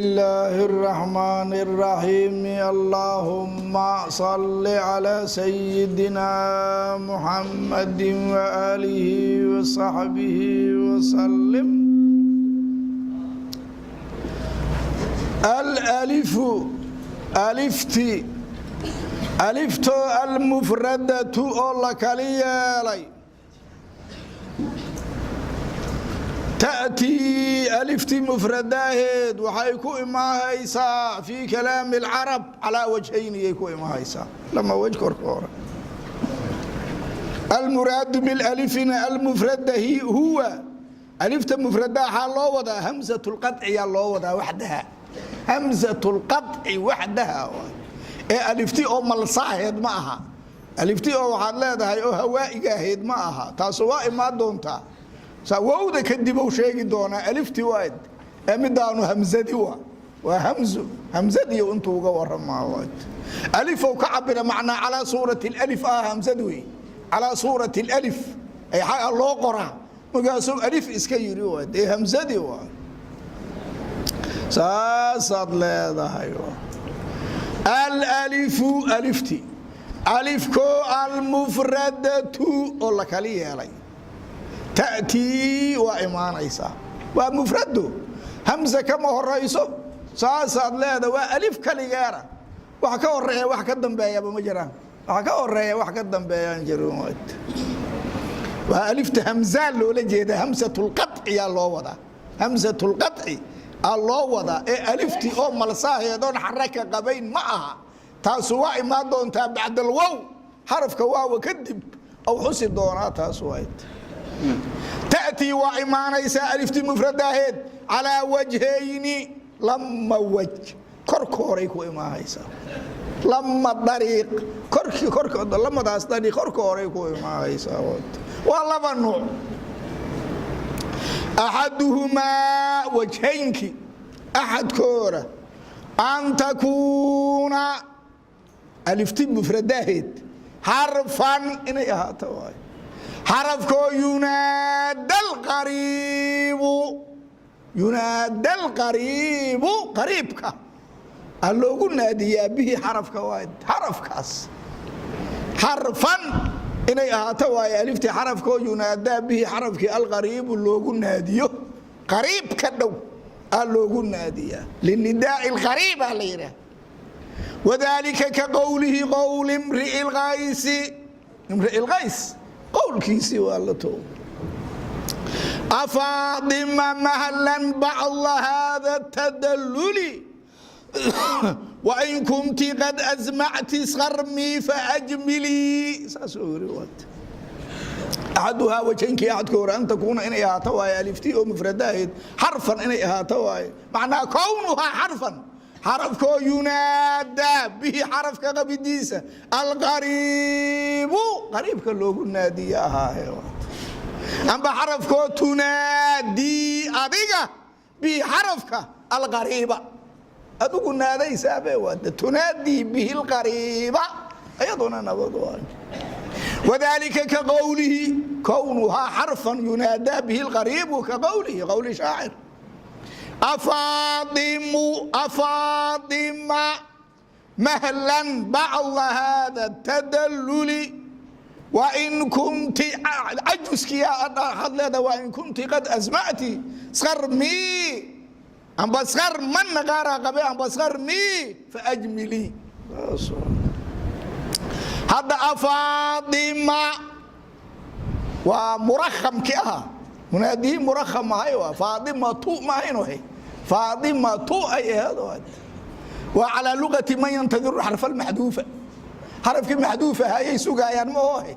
الله الرحمن الرحيم. اللهم صل على سيدنا محمد وآله وصحبه وسلم. الألف، alifti, aliftoo almufradatu oo la kali yeelay, ta'tii, aliftii mufradaaheed waxay ku imaahaysaa fii kalaami alcarab calaa wajhayniyay ku imaahaysaa, lama wej korka hore. Almuraadu bilalifina almufradahi huwa alifta mufrada waxaa loo wadaa hamsat lqaciyaa loo wadaa waxdaha, hamsat lqaci waxdaha ee alifti oo malsaaheed ma aha. Alifti oo waxaad leedahay oo hawaa'iga ahayd ma aha. Taasu waa imaan doontaa, wowda kadib ou sheegi doonaa. Alifti waa ee midaanu hamzadi waa hamzo, hamzadiyo intuu uga waramaa alifow ka cabira, macnaa calaa suurati alif ah hamzad wey, calaa suurati alif ay xaga loo qoraa. Markaasuu alif iska yiri, waa dee hamzadi waa saasaad leedahay. Alalifu, alifti, alifkoo almufradatu oo la kali yeelay, ta'tii, waa imaanaysaa. Waa mufrado, hamza kama horayso, saasaad leedahay. Waa alif kaligeera, wax ka horeeya, wax ka dambeeyaba ma jiraan. Wax ka horeeya, wax ka dambeeyaan jirin. Waa alifta hamzaa loola jeeda, hamsatulqaciyaa loo wadaa, hamsatulqaci aa loo wadaa ee aliftii oo malsaaheedoon xaraka qabayn ma aha. Taasu waa imaan doontaa bacdalwow, xarafka waawa kadib ou xusi doonaa. Taas wayd ta'tii, waa imaanaysaa aliftii mufradaaheed calaa wajhayni, lama waj korka horay ku imaahaysaa, lama dariiq korkii korka, lamadaas dariiq korka horay ku imaahaysaa. Waa laba nuuc. Axaduhumaa, wajhaynki axadkooda, an takuuna, alifti mufradaaheed xarfan inay ahaato waay, xarafkoo yunaada alqariibu, yunaada alqariibu, qariibka a loogu naadiyaa, bihi xarafka waay, xarafkaas. Xarfan inay ahaato waaye aliftii xarafkoo yunaadaa bihi xarafkii alqariibu loogu naadiyo, qariib ka dhow aa loogu naadiyaa, linidaai alqariib aa la yidhaah. Wadaalika ka qowlihi, qowl imrii lqaysi, imrii lqays qowlkiisii waa la to: afaadima mahlan bacda hada tadaluli, wain kunti qad asmacti sarmii faajmilii. Saasuu yiri. Axaduhaa, wajhaynkii axadka hore, an takuuna, inay ahaato waaye aliftii oo mufradahayd xarfan inay ahaato waaye, macnaa kownuhaa xarfan, xarafkoo yunaadaa bihi xarafka qabidiisa alqariibu, qariibka loogu naadiye ahaahe, amba xarafkoo tunaadii adiga bihi xarafka alqariiba adigu naadaysaabe waada, tunaadii bihi lqariiba, iyaduna nabad waa. Wadalika ka qowlihi, kownuhaa xarfan yunaadaa bihi lqariibu ka qowlihi, qowli shaacir: afaadimu, afaadima mahlan bacda hada tadaluli, wain kunti cajuskiya waxaad leedahay, wain kunti qad asmacti sarmii, amba sarmanna qaaraa qabe, amba sarmii faajmilii. Hadda afaadima waa murakhamkii ahaa, munaadihii murakham ahay, waa faadimatu ma ahayn, wahay faadimatu ay ahayd. Waa calaa luqati man yantadiru xarfa almaxduufa, xarafkii maxduuf ahayay sugaayaan, ma ohe.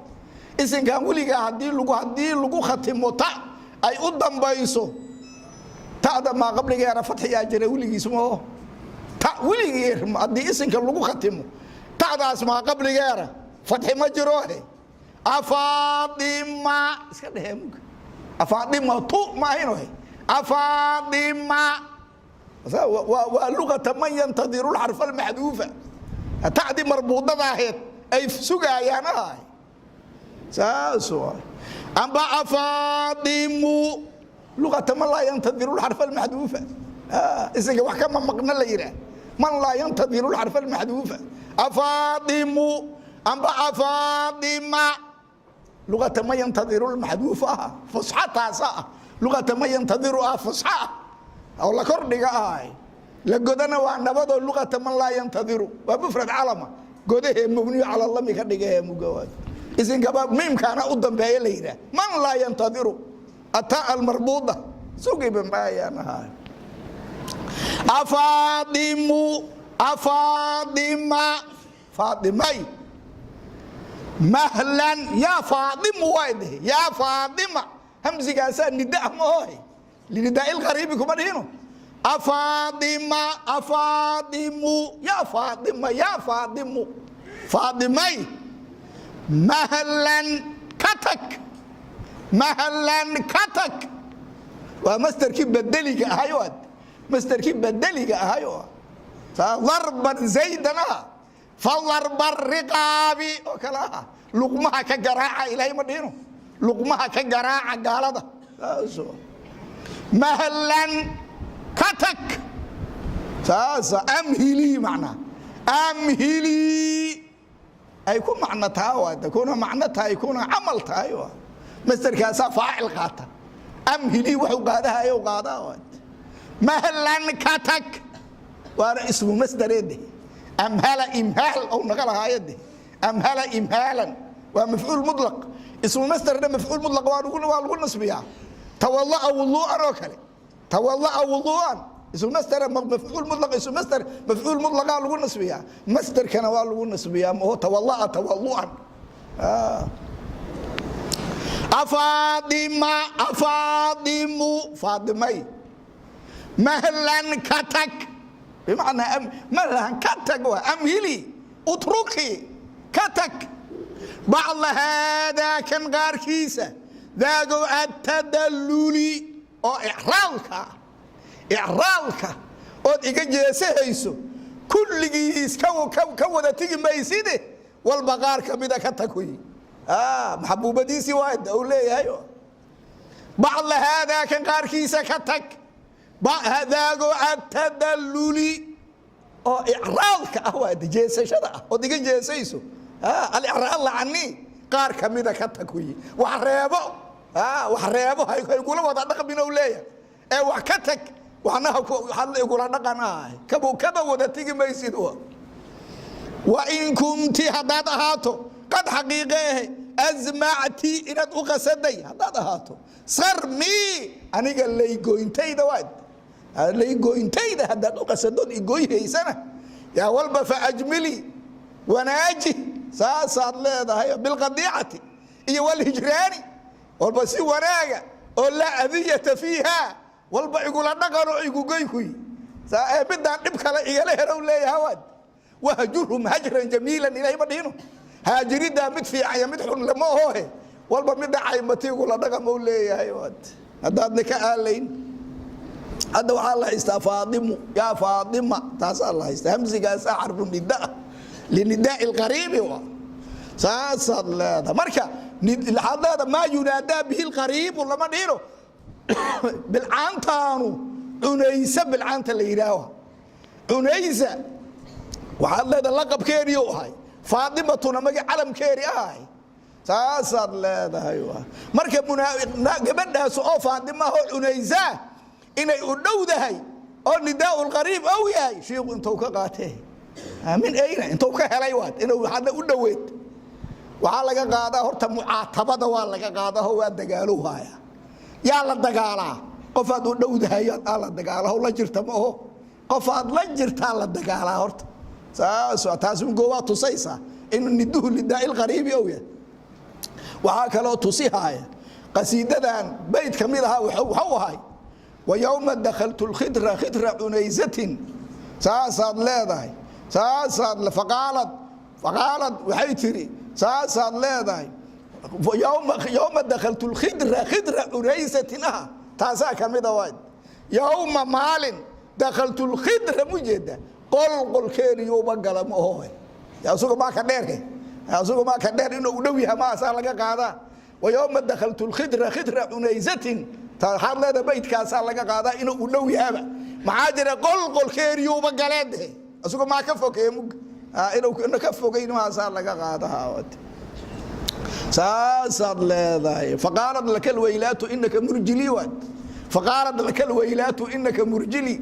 Isinkan weligaa haddii lagu khatimo ta ay u dambayso, ta'da maa qabligeera fatxiyaa jira weligiis, ma oho. Ta weligii haddii isinka lagu khatimo ta'daas maa qabligeera fatxi ma jirohe. Afaadima iska dhehee muga, afaadimatu ma ahayn ohe. Afaadima waa luqata man yantadiru lxarfa almaxduufa, tacdi marbuudada ahayd ay sugaayaan ahay, saas waay. Amba afaadimu, luqata man laa yantadiru lxarfa almaxduufa. Isaga wax kama maqna la yidhaah, man laa yantadiru lxarfa almaxduufa. Afaadimu amba afaadima, luqata ma yantadiru lmaxduufa ah, fusxa taasa ah. Luqata ma yantadiru ah, fusxa ah oo la kordhiga ah. La godana waa nabadoo luqata man laa yantadiru, waa mufrad calama, godahee mubniyu cala lami ka dhigahee mugawaad. Isinkaba miimkaana u dambeeya la yidhaah, man laa yantadiru ataa almarbuuda sugiba maayaan ahaa. Afaadimu, afaadima, faadimay, mahlan yaa faadimu, waa dhihi yaa faadima. Hamsigaasaa nida ah mahohe, linidaa ilqariibi kuma dhihino. Afaadima, afaadimu, yaa faadima, yaa faadimu, faadimay, mahlan ka tag, mahlan ka tag. Waa masderkii badeliga ahay o ad masderkii badeliga ahay oo darban zaydan ah, fadarba riqaabi oo kale ah. Luqmaha ka garaaca, ilaahay ma dhihino, luqmaha ka garaaca gaalada. Mahlan ka tag saasa. Amhilii, macnaa amhilii ay ku macno taha, waa kuna macno tahay, kuna camal tahay. Waa masderkaasaa faacil qaata. Amhilii waxuu qaadahayo qaadaa. Waa mahlan ka tag, waana ismu masdareede. Amhala imhaal ou naga lahaayade, amhala imhaalan waa mafcuul mutlaq. Ismu masdarna mafcuul mutlaq waa lagu nasbiyaa, tawada'a wuduu'an oo kale. Tawada'a wuduu'an ismu masdar mafcuul mutlaq, ismu masdar mafcuul mutlaqaa lagu nasbiyaa, masdarkana waa lagu nasbiyaa oo tawada'a tawadu'an. Afaadima, afaadimu, faadimay, mahlan ka tag, bimacnaa mahlan ka tag, waa amhili, utruki, ka tag. Bacda haadaa, kan qaarkiisa, daagow atadalluli oo icraalka ah, icraalka ood iga jeesahayso kulligiis ka wada tegi mayside, walba qaar ka mida ka tag huy. Maxabuubadiisii waa uu leeyahay. Bacda haadaa, kan qaarkiisa ka tag, daago atadalluli oo icraalka ah, waa jeesashada ah ood iga jeesayso. Alicraal canii, qaar kamida ka tag huy. Wax reebo, wax reebo, haygula wada dhaqmin ou leeyahay ee wax ka tag, waxna igula dhaqan ah, kaba wada tegi maysid. Wa in kunti, haddaad ahaato, qad xaqiiqe ahe azmacti, inaad u qasaday haddaad ahaato, sarmii, aniga laygoyntayda, waad laygoyntayda haddaad u qasadood igoyhaysana, yaa walba faajmili, wanaaji, saasaad leedahay, bilqadiicati iyo walhijraani, walba si wanaaga oo laa adiyata fiiha, walba igula dhaqanoo igugoy kuy midaan dhib kale igala herow leeyaha. Waad wahjurhum hajran jamiilan, ilahay ma dhihino, haajiriddaa mid fiican iyo mid xun lama ohohe, walba midda caymati igula dhaqam ou leeyahay. Waad haddaadna ka aalayn. Hadda waxaa la haystaa faadimu, yaa faadima, taasaa la haystaa. Hamsigaasaa xarfu nidaa linidaai lqariibi wa saasaad leedahay. Marka waxaad leedahay maa yunaadaa bihi lqariibu lama dhihino. Bilcaantaanu cunaysa, bilcaanta la yidhaaho cunaysa, waxaad leedahay laqabkeeriyu ahay, faadimatuna maga calamkeeri ahay, saasaad leedahay. Marka gabadhaas oo faadima oo cunaysaa inay u dhowdahay oo nidaa lqariib ou yahay, shiiku intuu ka qaatee, min ayna, intuu ka helay waad inuu hadda u dhoweed? Waxaa laga qaadaa horta mucaatabada waa laga qaadaa oo waa dagaalow haya. Yaa la dagaalaa? Qofaad u dhowdahay aa la dagaala, la jirta ma oho, qofaad la jirtaa la dagaalaa horta. Saas taas goobaa tusaysaa inuu niduhu lidaa ilqariibi ou yahay. Waxaa kaloo tusihaaya qasiidadan bayd ka mid ahaa, waxuu ahay wayowma dakhaltu lkhidra khidra cunaysatin, saasaad leedahay, saasaad faqaalad, faqaalad waxay tiri, saasaad leedahay, yowma dakhaltu lkhidra khidra cunaysatin ah, taasaa kamida. Wayd yowma, maalin, dakhaltu lkhidra, mujeeda qol qolkeeriyuuba gala ma oho, asuga maa ka dheer, asuga maa ka dheer inuu u dhow yahay maasaa laga qaadaa. Wayowma dakhaltu lkhidra khidra cunaysatin, waxaad leedahay baydkaasaa laga qaadaa inuu u dhow yahaba. Maxaa jira? Qolqolkeeriyuuba galeede isagoo maa ka fogeeye mug inuu ka fogayn maasaa laga qaadaha. Saasaad leedahay. Faqaalad laka alwaylaatu inaka murjili waad. Faqaalad laka alwaylaatu inaka murjili,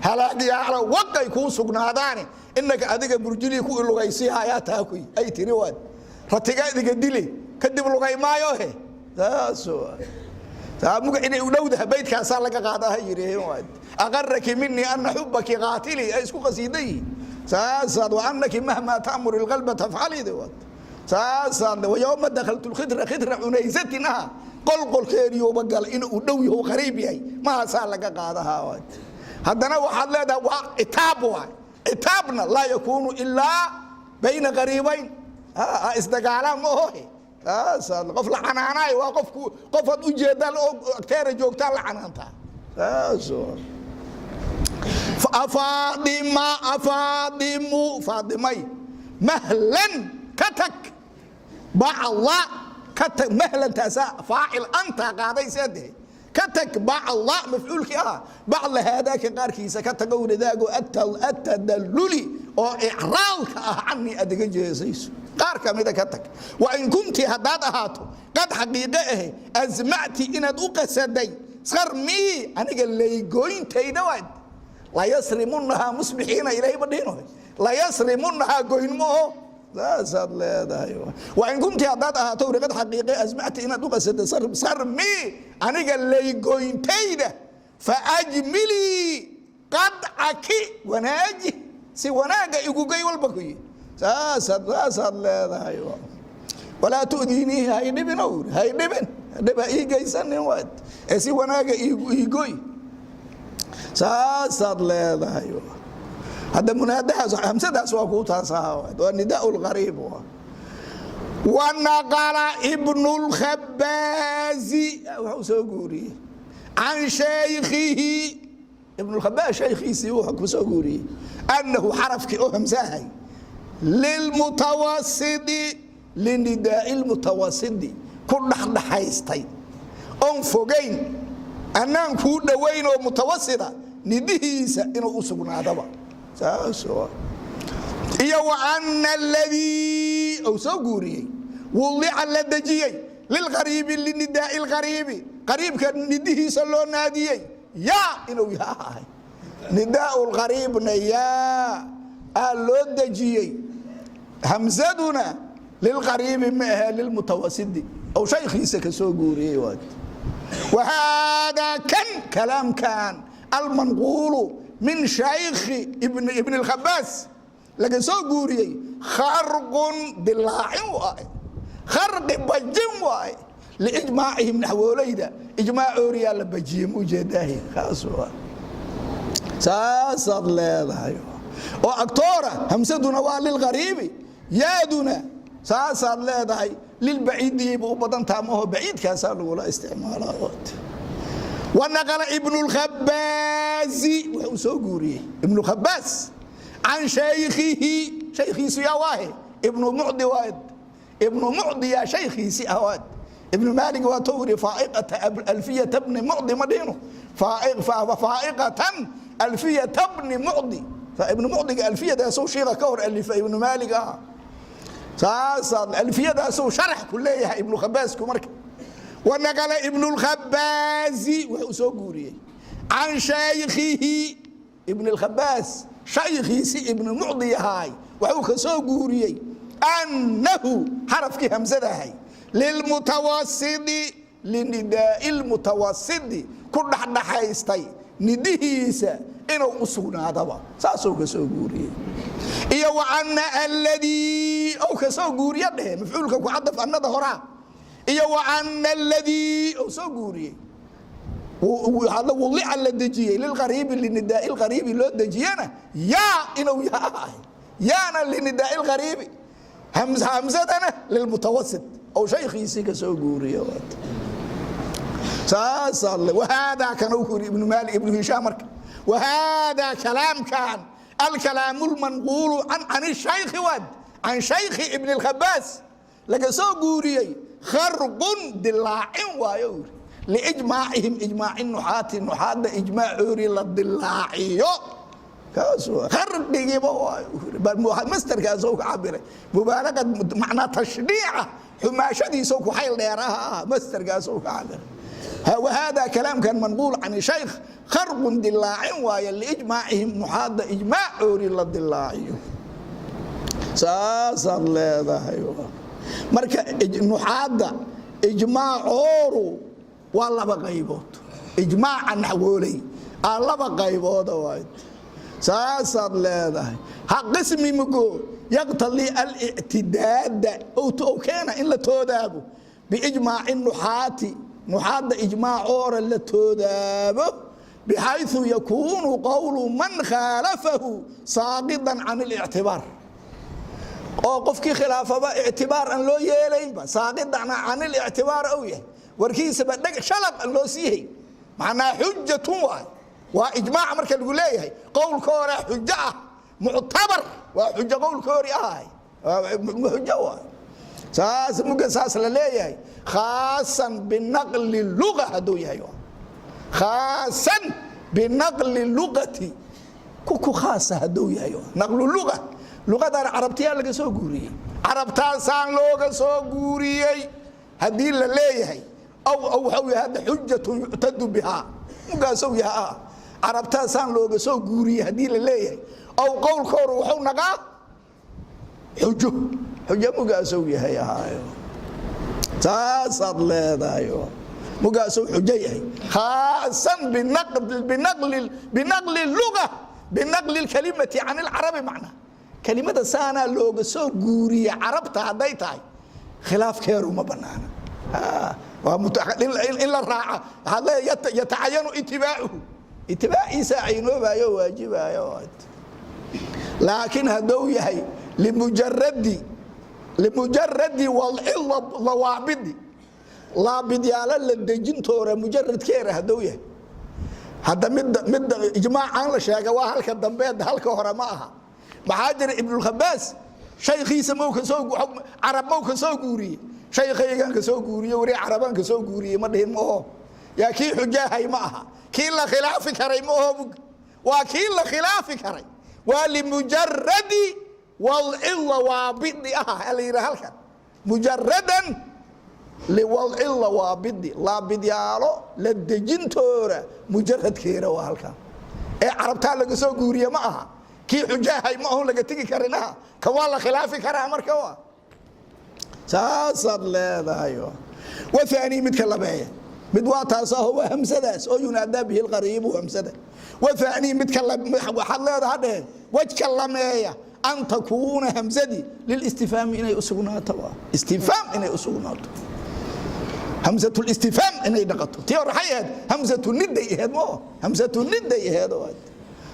halaagyaalo waqay kuu sugnaadaane, inaka adiga murjili ku lugaysiihayaa taa kuy ay tiri waad. Ratiga idiga dile kadib lugay maayo he. Saas muga inay u dhowdaha baydkaasaa laga qaadaha yidhi waad. Aqaraki minii ana xubaki qaatili ay isku qasiidan yihiin. Saasaad wa anaki mahmaa ta'mur ilqalba tafcalidi waad. Saasaad wayowma dakhaltu lkhidra khidra cunaysatin aha, qolqolkeeriyuuba gala inuu u dhow yahu, qariib yahay mahaasaa laga qaadaha waad. Haddana waxaad leedahay waa citaab waay. Citaabna laa yakuunu ilaa bayna qariibayn isdagaalaan ma ohe. Saasaad qof la canaanaay waa qofku qofaad ujeedaan oo agteera joogtaan la canaantaa. Saas afaadima afaadimu faadimay, mahlan ka tag bacda ka tag. Mahlan taasaa faacil antaa qaaday seedehe. Ka tag bacda mafcuulkii ah, bacda haadaaka qaarkiisa ka tagow ridaago atadalluli oo icraalka ah canii aad iga jeesayso qaar kamida ka tag. Wa in kunti haddaad ahaato qad xaqiiqe ahe asmacti inaad u qasaday sarmii aniga laygooyntayda waad, layasrimunahaa musbixiina ilaahay ma dhihino, layasrimunahaa goyn mooho. Saasaad leedahay. Wa in kunti haddaad ahaato riqad xaqiiqe asmacti inaad u qasaday sarmii aniga laygooyntayda, faajmilii qadcaki, wanaaji, si wanaaga igugay walba ku yihi. Saasaad leedahay. Walaa tu'diinihi, hay dhibin ow, hay dhibin, dhib ha ii geysanin waad ee si wanaaga iigoy. Saasaad leedahay. Hadda munaadahaas hamsadaas waa kuu taasaha, waa nidaa lqariib. Wanaqala ibnu lkhabaazi, wuxuu soo guuriyey can shaykhihi ibn lkhabaaz, shaykhiisii wuxuu ku soo guuriyey annahu xarafkii oo hamsahay lilmutawasidi, linidaai lmutawasidi, ku dhexdhexaystay oon fogayn annaan kuu dhowayn oo mutawasida nidihiisa inuu u sugnaadaba. Saas iyo wa ana aladii uu soo guuriyey wudica la dejiyey lilqariibi, linidaai lqariibi, qariibka nidihiisa loo naadiyey yaa inuu yaa ahay. Nidaau lqariibna yaa aa loo dejiyey, hamsaduna lilqariibi ma ahe, lilmutawasidi ou shaykhiisa ka soo guuriyey waad. Wahaadaa kan kalaamkan almanquulu min shaykhi ibn اlkhabaas laga soo guuriyey kharqun dilaacin waaye, kharqi bajin waaye, liijmaacihim naxwoolayda ijmaacooriyaa la bajiyey mujeedaahi. Kaas waa saasaad leedahay. Oo agtoora hamsaduna waa lilqariibi, yaaduna saasaad leedahay lilbaciidiyayba u badantaa maho, baciidkaasaa lagula isticmaalaa. Wanaqala ibnu lkhabaazi, wuxuu soo guuriyey ibnu khabaas can shaykhihi, shaykhiisu yaa waahe? Ibnu mucdi waad. Ibnu mucdi yaa shaykhiisi ah waad. Ibnu maalig waa tou yiri faaiqata alfiyata bni mucdi ma dhihino, faaiqatan alfiyata bni mucdi. Ibnu mucdiga alfiyadaasuu shiika ka hor alifa ibnu maalig ah. Saasaad alfiyadaasuu sharax ku leeyahay ibnu khabaasku. Marka wanaqala ibnu lkhabaazi, wuxuu soo guuriyey can shaykhihi ibn lkhabaas, shaykhiisi ibnu mucdi ahaay, wuxuu ka soo guuriyey annahu xarafkii hamsadahay lilmutawasidi, linidaai lmutawasidi, ku dhexdhexaystay nidihiisa inuu u sugnaadaba. Saasuu ka soo guuriyey. Iyo wa ana aladii ou ka soo guuriye dhehe, mafcuulka ku cadaf annada horaa. Iyo wa ana aladii ou soo guuriyey wudica la dejiyey lilqariibi, linidaai lqariibi loo dejiyena yaa inuu yaa ahay, yaana linidaai lqariibi, hamsadana lilmutawasit ou shaykhiisii ka soo guuriye. Saasaa wahaadaa kana ku yiri ibnu maalik ibnu hishaam. Marka wahaadaa kalaamkan alkalaamu lmanquulu can shaykhi waad, can shaykhi ibn lkhabaas laga soo guuriyey, kharqun dilaacin waayo yiri. Liijmaacihim, ijmaaci nuxaati, nuxaadda ijmaacoori la dilaaciyo, kaas kharqigiiba masterkaasoo ka cabiray mubaalaqa, macnaa tashniica, xumaashadiisoo ku xayl dheeraha ah masterkaasoo ka cabiray. وهذا كلام كان منقول عن شيخ. خرق dilaacin waaye liijmaacihim, nuxaadda ijmaacoori la dilaaciyo, saasaad leedahay. Marka nuxaadda ijmaacooru waa laba qaybood. Ijmaaca naxwooley aa laba qaybooda waay, saasaad leedahay. Ha qismi mugo yaqtadii alictidaada ou keena in la toodaabo biijmaaci nuxaati, nuxaadda ijmaacoora la toodaabo, bixayثu yakuunu qowlu man khaalafahu saaqidan can اlictibaar, oo qofkii khilaafaba ictibaar aan loo yeelaynba, saaqidan can ilictibaar ou yahay warkiisaba dheg shalaq aan loo siihay. Macnaa xujatun waay. Waa ijmaaca marka lagu leeyahay qowlka hore xujo ah, muctabar waa xujo, qowlka hori ahay xujo waay. Saas muga saas la leeyahay khaasan binaqli luga hadduu yahay, khaasan binaqli lugati ku khaasa hadduu yahay naqlu luga, luqadan carabtiyaa laga soo guuriyey, carabtaasaan looga soo guuriyey haddii la leeyahay, aw waxau yahay hadda xujatun yuctadu bihaa mugaasow yahay ah, carabtaasaan looga soo guuriyey haddii la leeyahay, aw qowlkooru wuxuu naqaa xujo, xujo mugaasow yahay ahaayo, saasaad leedahay. Mugaasuu xujo yahay khaasan binaqli luga, binaqli lkalimati can ilcarabi. Macna kelimada saanaa looga soo guuriye carabta hadday tahay, khilaafkeeru ma banaana. In la raaca waxaad leedahay yatacayanu itibaacuhu, itibaaciisa caynoobayo, waajibayo. Laakiin hadduu yahay limujaradi wadci dawaabidi, laabidyaalo la dejintoora mujaradkeera hadduu yahay, hadda midda ijmaacaan la sheega waa halka dambeed, halka hore ma aha. Maxaa jira, Ibnulkhabaas shaykhiisa mau ka soo, carab mau ka soo guuriyey, shaykhaygan ka soo guuriye, wari carabaan ka soo guuriyey ma dhihin. Maoho yaa kii xujaahay ma aha, kii la khilaafi karay ma aho. Mug waa kii la khilaafi karay, waa limujaradi wadci dawaabidi ah la yidhaha halkan, mujaradan liwadci dawaabidi, laabidyaalo la dejintoora mujaradkeera waa halkan ee carabtaa laga soo guuriye ma aha, kii xujaahay ma ahon, laga tegi karin aha, kan waa la khilaafi karaa. Marka waa saasaad leedahay. Wathani, midka labeeya, mid waa taas aho, waa hamsadaas oo yunaadaa bihi lqariibu, hamsada. Wathani, midka waxaad leedaha dheheen wajka lameeya, an takuuna hamsadii lilistifhaami inay u sugnaato, istifhaam inay u sugnaato, hamsatulistifhaam inay dhaqato. Tii hore waxay ahayd hamsatu niday ahayd, moo hamsatu niday ahayd,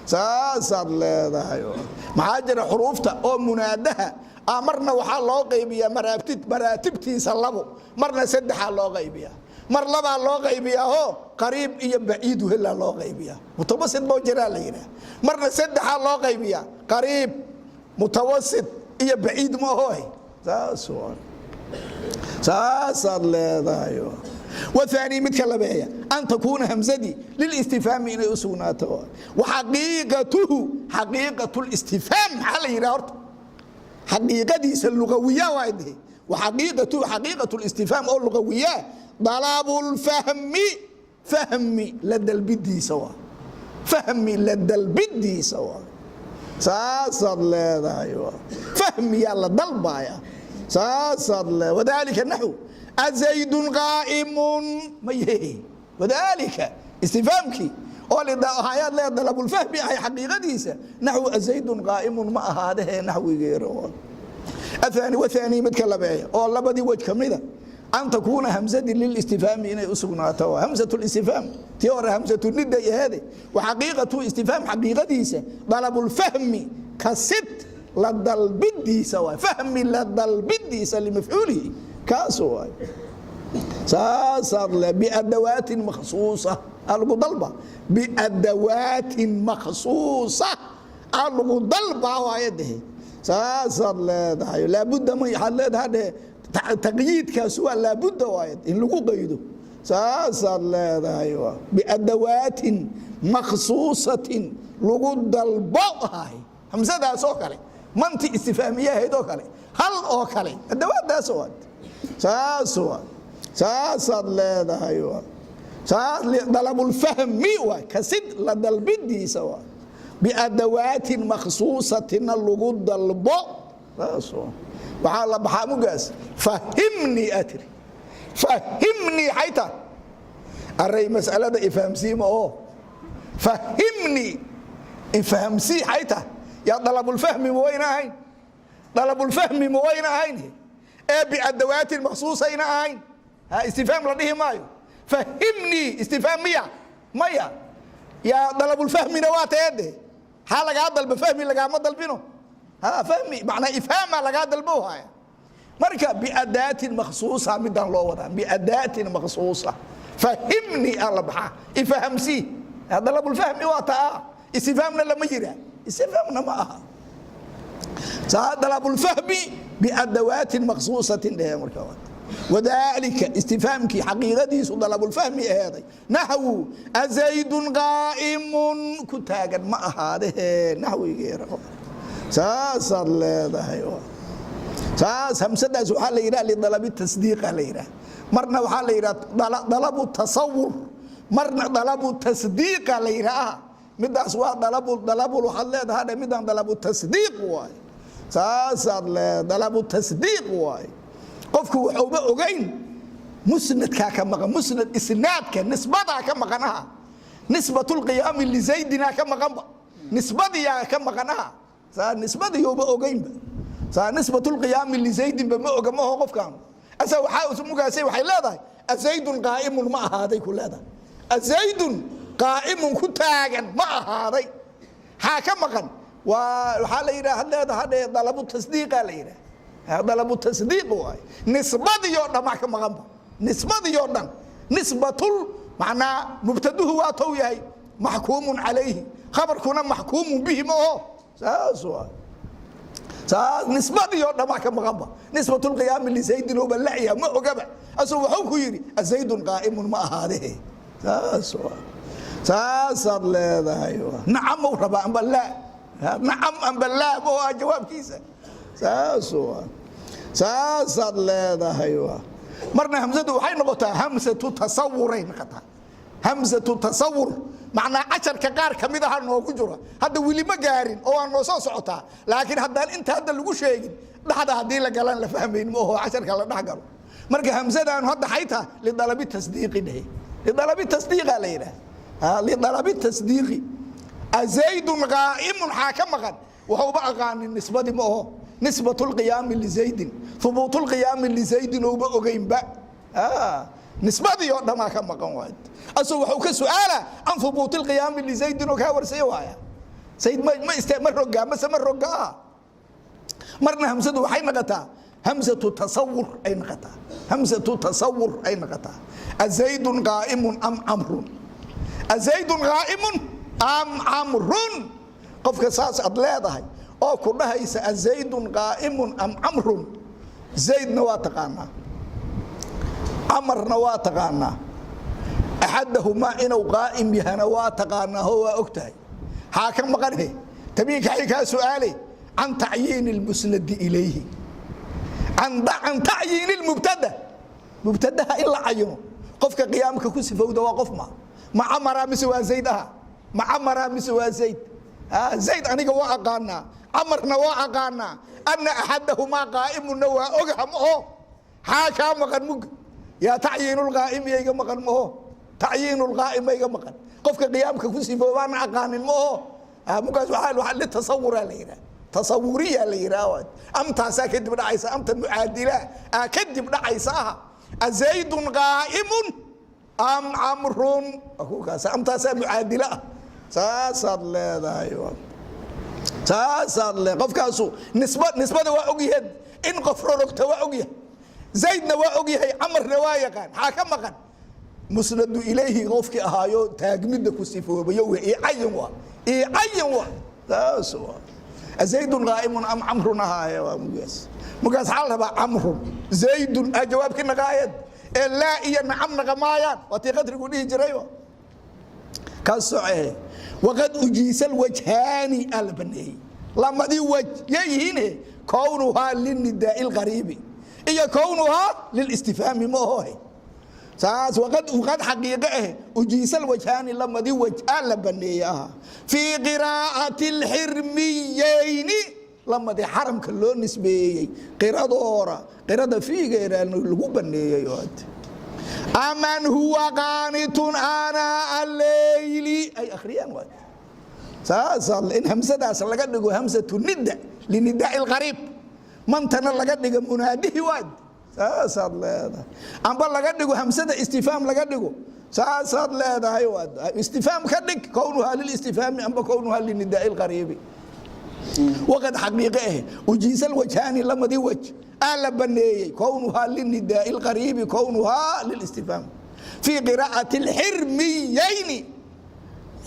saasaad leedahay. Maxaa jira, xuruufta oo munaadaha ah marna waxaa loo qaybiyaa maraatibtiisa labo, marna saddexaa loo qaybiyaa, mar labaa loo qaybiyaa oo qariib iyo baciidu helaa loo qaybiyaa, mutawasit boo jiraa la yidhaah. Marna saddexaa loo qaybiyaa, qariib, mutawasit iyo baciid ma ahoy. Saas saasaad leedahay. Waani, midka labeeya, an takuuna hamsadii lilistifhaami inay u sugnaato. Waxaqiiqatuhu, xaqiiqat listifhaam maxaa la yidhaha horta? Xaqiiqadiisa lugawiya waa dhihi. Waxaqiiqatuhu, xaqiiqat listifhaam oo lugawiya, dalabu lfahmi, fahmi la dalbidiisa waa, fahmi la dalbidiisa waa, saasaad leedahay. Fahmiyaa la dalbaya, saasaad leedahay. Wadalika naxw azaydun qaa'imun ma yehe. Wadalika istifhaamkii oo hayaad lee dalabulfahmi ahay xaqiiqadiisa naxwu azaydun qaa'imun ma ahaadahee naxwigeera. Athani, wathani, midka labeeya oo labadii wej ka mida, an takuuna hamsadii lilistifhaami inay u sugnaato, hamsat listifhaam. Tii hore hamsatu nida aheede. Waxaqiiqatu istifhaam xaqiiqadiisa dalabulfahmi, kasid la dalbidiisa waay, fahmi la dalbidiisa limafcuulihi kaas waay, saasaad le. Biadawaatin makhsuusa alagu dalba, biadawaatin makhsuusa alagu dalba waaye dehe, saasaad leedahay. Laabudda ma waxaad leedahay dhehe, taqyiidkaas waa laabudda waaye in lagu qaydo. Saasaad leedahay. Waa biadawaatin makhsuusatin lagu dalbo ahay, hamsadaas oo kale, manti istifhaamiyahayd oo kale, hal oo kale, adawaadaas waa saas waa. Saasaad leedahay. Waa saas, dalabulfahmi waa kasid la dalbidiisa, waa biadawaatin makhsuusatina lagu dalbo. Saas waa. Waxaa la baxaa mugaas fahimnii aa tiri, fahimnii xayta array mas'alada ifahamsiima oo fahimnii ifahamsii xayta yaa dalabulfahmi ma wayna ahayn? Dalabulfahmi ma wayna ahayn ee biadawaatin makhsuusayna ahayn? Ha istifhaam la dhihi maayo. Fahimnii istifhaam miya? Maya. Yaa dalabulfahmina waa teede haa lagaa dalba, fahmi lagaama dalbino. Ha fahmi macnaa ifhaama lagaa dalbo haya. Marka biadaatin makhsuusa midaan loo wadaa, biadaatin makhsuusa fahimnii aa la baxaa, ifahamsii. Dalabulfahmi waa taa, istifhaamna lama yiraa, istifhaamna ma aha. Saa dalabulfahmi biadawaatin makhsuusatin dhehe. Marka wadaalika istifhaamkii xaqiiqadiisu dalabulfahmi aheeday, naxwu azaydun qaa'imun, ku taagan ma ahaadehe naxwigeera. Saasaad leedahay. Saas hamsadaas waxaa la yidhaha lidalabi tasdiiqa la yidhaha, marna waxaa la yidhaha dalabu tasawur, marna dalabu tasdiiqa la yidhaaha. Midaas waa dalabu dalabul waxaad leedahay dhe, midaan dalabu tasdiiq waay. Saasaad leedahay, dalabu tasdiiq waay. Qofku waxuuba ogeyn musnadkaa ka maqan, musnad isnaadka nisbadaa ka maqan aha, nisbatulqiyaami lizaydinaa ka maqanba, nisbadiyaa ka maqan aha. Saa nisbadiyuuba ogeynba, saa nisbatulqiyaami lizaydinba ma oga maho qofkaan. Asa waxaa mugaasay waxay leedahay azaydun qaa'imun ma ahaaday ku leedahay, azaydun qaa'imun ku taagan ma ahaaday. Xaa ka maqan? Waa waxaa la yidhaha had leedaha dhee dalabu tasdiiqa la yidhaha, dalabu tasdiiq waay. Nisbadiyoo dhan maa ka maqanba, nisbadiyoo dhan, nisbatul macnaa mubtaduhu waa tow yahay maxkuumun calayhi, khabarkuna maxkuumun bihi ma oho. Saas waa, saas nisbadii oo dhan maa ka maqanba. Nisbatulqiyaami lizaydin ooba la'ya ma ogaba, asuu wuxuu ku yidhi azaydun qaa'imun ma ahaadehe. Saas waa, saasaad leedahay. Nacam ou rabaa amba laa, nacam amba laa ma waa jawaabkiisa. Saas waa, saasaad leedahay. Waa marna hamsadu waxay noqotaa hamsatu tasawuray noqotaa, hamsatu tasawur macnaa casharka qaar ka mid aha noogu jira hadda weli ma gaarin oo waa noo soo socotaa, laakiin haddaan inta hadda lagu sheegin dhexda haddii la galaan la fahmayn ma oho casharka la dhex galo. Marka hamsadaanu hadda xaytaa lidalabi tasdiiqi dhehe, lidalabi tasdiiqa la yidhaha, lidalabi tasdiiqi. Azaydun qaa'imun xaa ka maqan? Wuxuuba aqaanin nisbadii ma oho, nisbatulqiyaami lizaydin, hubuutulqiyaami lizaydin ouba ogeynba, nisbadii oo dhamaa ka maqan waay. Asuu wuxuu ka su'aala can hubuuti lqiyaami lizaydin oo kaa warsaya waaya sayd ma iste ma rogaa mase ma rogaa. Marna hamsadu waxay noqotaa hamsatu tasawur ay noqotaa, hamsatu tasawur ay noqotaa. Azaydun qaa'imun am camrun, azaydun qaa'imun am camrun. Qofka saas aad leedahay oo ku dhahaysa azaydun qaa'imun am camrun, zaydna waa taqaanaa, camarna waa taqaanaa, axadahumaa inuu qaa'im yahana waa taqaanaa oo waa og tahay. Xaa ka maqanhe? Tabiinkaxay kaa su'aale can tacyiini اlmusnadi ilayhi, can tacyiini اlmubtada, mubtadaha in la cayino. Qofka qiyaamka ku sifowda waa qof ma camara mise waa zayd aha? Ma camara mise waa zayd? Zayd aniga waa aqaanaa, camarna waa aqaanaa, ana axadahumaa qaa'imunna waa ogaha ma oho. Xaa kaa maqan mug? Yaa tacyiinulqaa'im iga maqan ma oho, tacyiinulqaa'im iga maqan. Qofka qiyaamka ku sifoobaana aqaanin ma oho. Mugaas waxaa litasawuraa la yidhaha, tasawuriya la yidhaha. Amtaasaa kadib dhacaysa, amta mucaadila aa kadib dhacaysa aha. Azaydun qaa'imun am camrun, kaas amtaasaa mucaadila ah. Saasaad leedahay, saasaad le qofkaasu nisba nisbada waa ogyahay, in qof rorogta waa ogyahay, zaydna waa ogyahay, camarna waa yaqaan. Maxaa ka maqan? Musnadu ilayhi qofkii ahaayo taagmidda ku sifoobayo w icayin waa, icayin waa. Saas waa zaydun qaa'imun am camrun ahaaye. Waa mugaas, mugaas waxaa la rabaa camrun zaydun aa jawaabkii naqaayad. Ee laa iyo nacam naqamaayaan, waa tii qadrigu dhihi jiray ka soce. Waqad ujiisa alwajhaani, aa la baneeyey lamadii waj yayihiine, kownuhaa linidaai lqariibi iyo kownuhaa lilistifhaami, ma ahohe saas. Waqad xaqiiqe ah ujiisa alwajhaani, lamadii waj aa la baneeyey aha fii qiraa'ati alxirmiyeyni, lamadii xaramka loo nisbeeyey qiradoora, qirada fiigeera lagu baneeyey. Aman huwa qaanitun aanaa alleyli ay akhriyaan, waay saas in hamsadaas laga dhigo hamsatu nida linidaai lqariib, mantana laga dhigo munaadihi, waad saasaad leedahay. Amba laga dhigo hamsada istifhaam laga dhigo, saasaad leedahay. Waad istifhaam ka dhig, kownuhaa lilistifhaami amba kownuhaa linidaai lqariibi. Waqad xaqiiqe ah ujiisa alwajhaani, lamadii waj aa la baneeyey, kownuhaa linidaai lqariibi, kownuhaa lilistifhaam fii qiraa'ati alxirmiyeyni,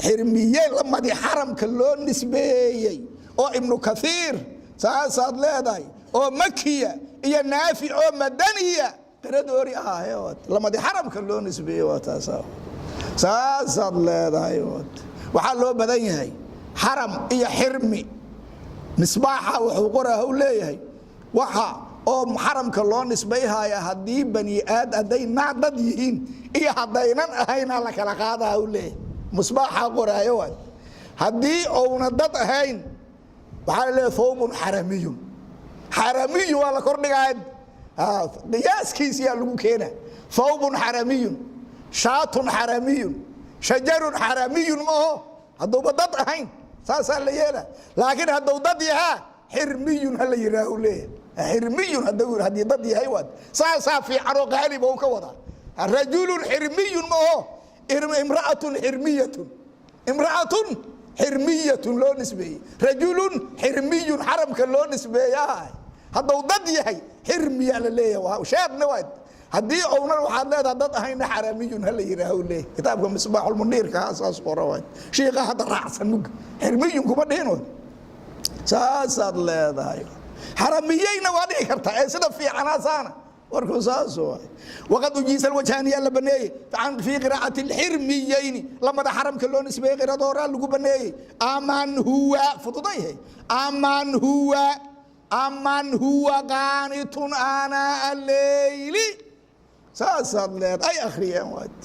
xirmiyeyn lamadii xaramka loo nisbeeyey oo Ibnu Kaiir, saasaad leedahay, oo makiya iyo Naafic oo madaniya qiradoori ahaahe, lamadii xaramka loo nisbeeyey waa taasa, saasaad leedahay. Waxaa loo badan yahay xaram iyo xirmi. Misbaaxa wuxuu qoraa u leeyahay waxa oo xaramka loo nisbayhaya haddii bani aad hadday naadad yihiin iyo haddaynan ahayna la kala qaadaa, u leeyahay. Misbaaxa qoraayo waay. Haddii ouna dad ahayn waxaa la leeyahay thawbun xaramiyun, xaramiyun waa la kordhigaa, qiyaaskiisiyaa lagu keena. Thawbun xaramiyun, shaatun xaramiyun, shajarun xaramiyun, maaho hadduuba dad ahayn saasaa la yeela. Laakiin hadduu dad yahaa xirmiyun hala yihaahu leeyahay. Xirmiyun haddii dad yahay waad saasaa fiican oo qaaliba u ka wadaa. Rajulun xirmiyun maaho, imra'atun xirmiyatun, imra'atun xirmiyatun loo nisbeeyey, rajulun xirmiyun xaramka loo nisbeeyaa. Hadduu dad yahay xirmiyaa la leeyahay, sheedna waad. Haddii ownan waxaad leedaha dad ahayna xaramiyun hala yihaahu leeyahay. Kitaabka Misbaaxulmuniirka saas qora waay. Shiiqa hadda raacsan mug xirmiyun kuma dhihin, saasaad leedahay. Xaramiyeyna waa dhihi kartaa ee sida fiicanaasaana warku saas waay. Waqad ujiisa alwajhaani yaa la baneeyey fii qiraa'ati alxirmiyeyni, lamada xaramka loo nisbeeyey qiradooraa lagu baneeyey. Aman huwa fududayhe, aman huwa, aman huwa qaanitun aanaa alleyli, saasaad leed ay akhriyeen waad.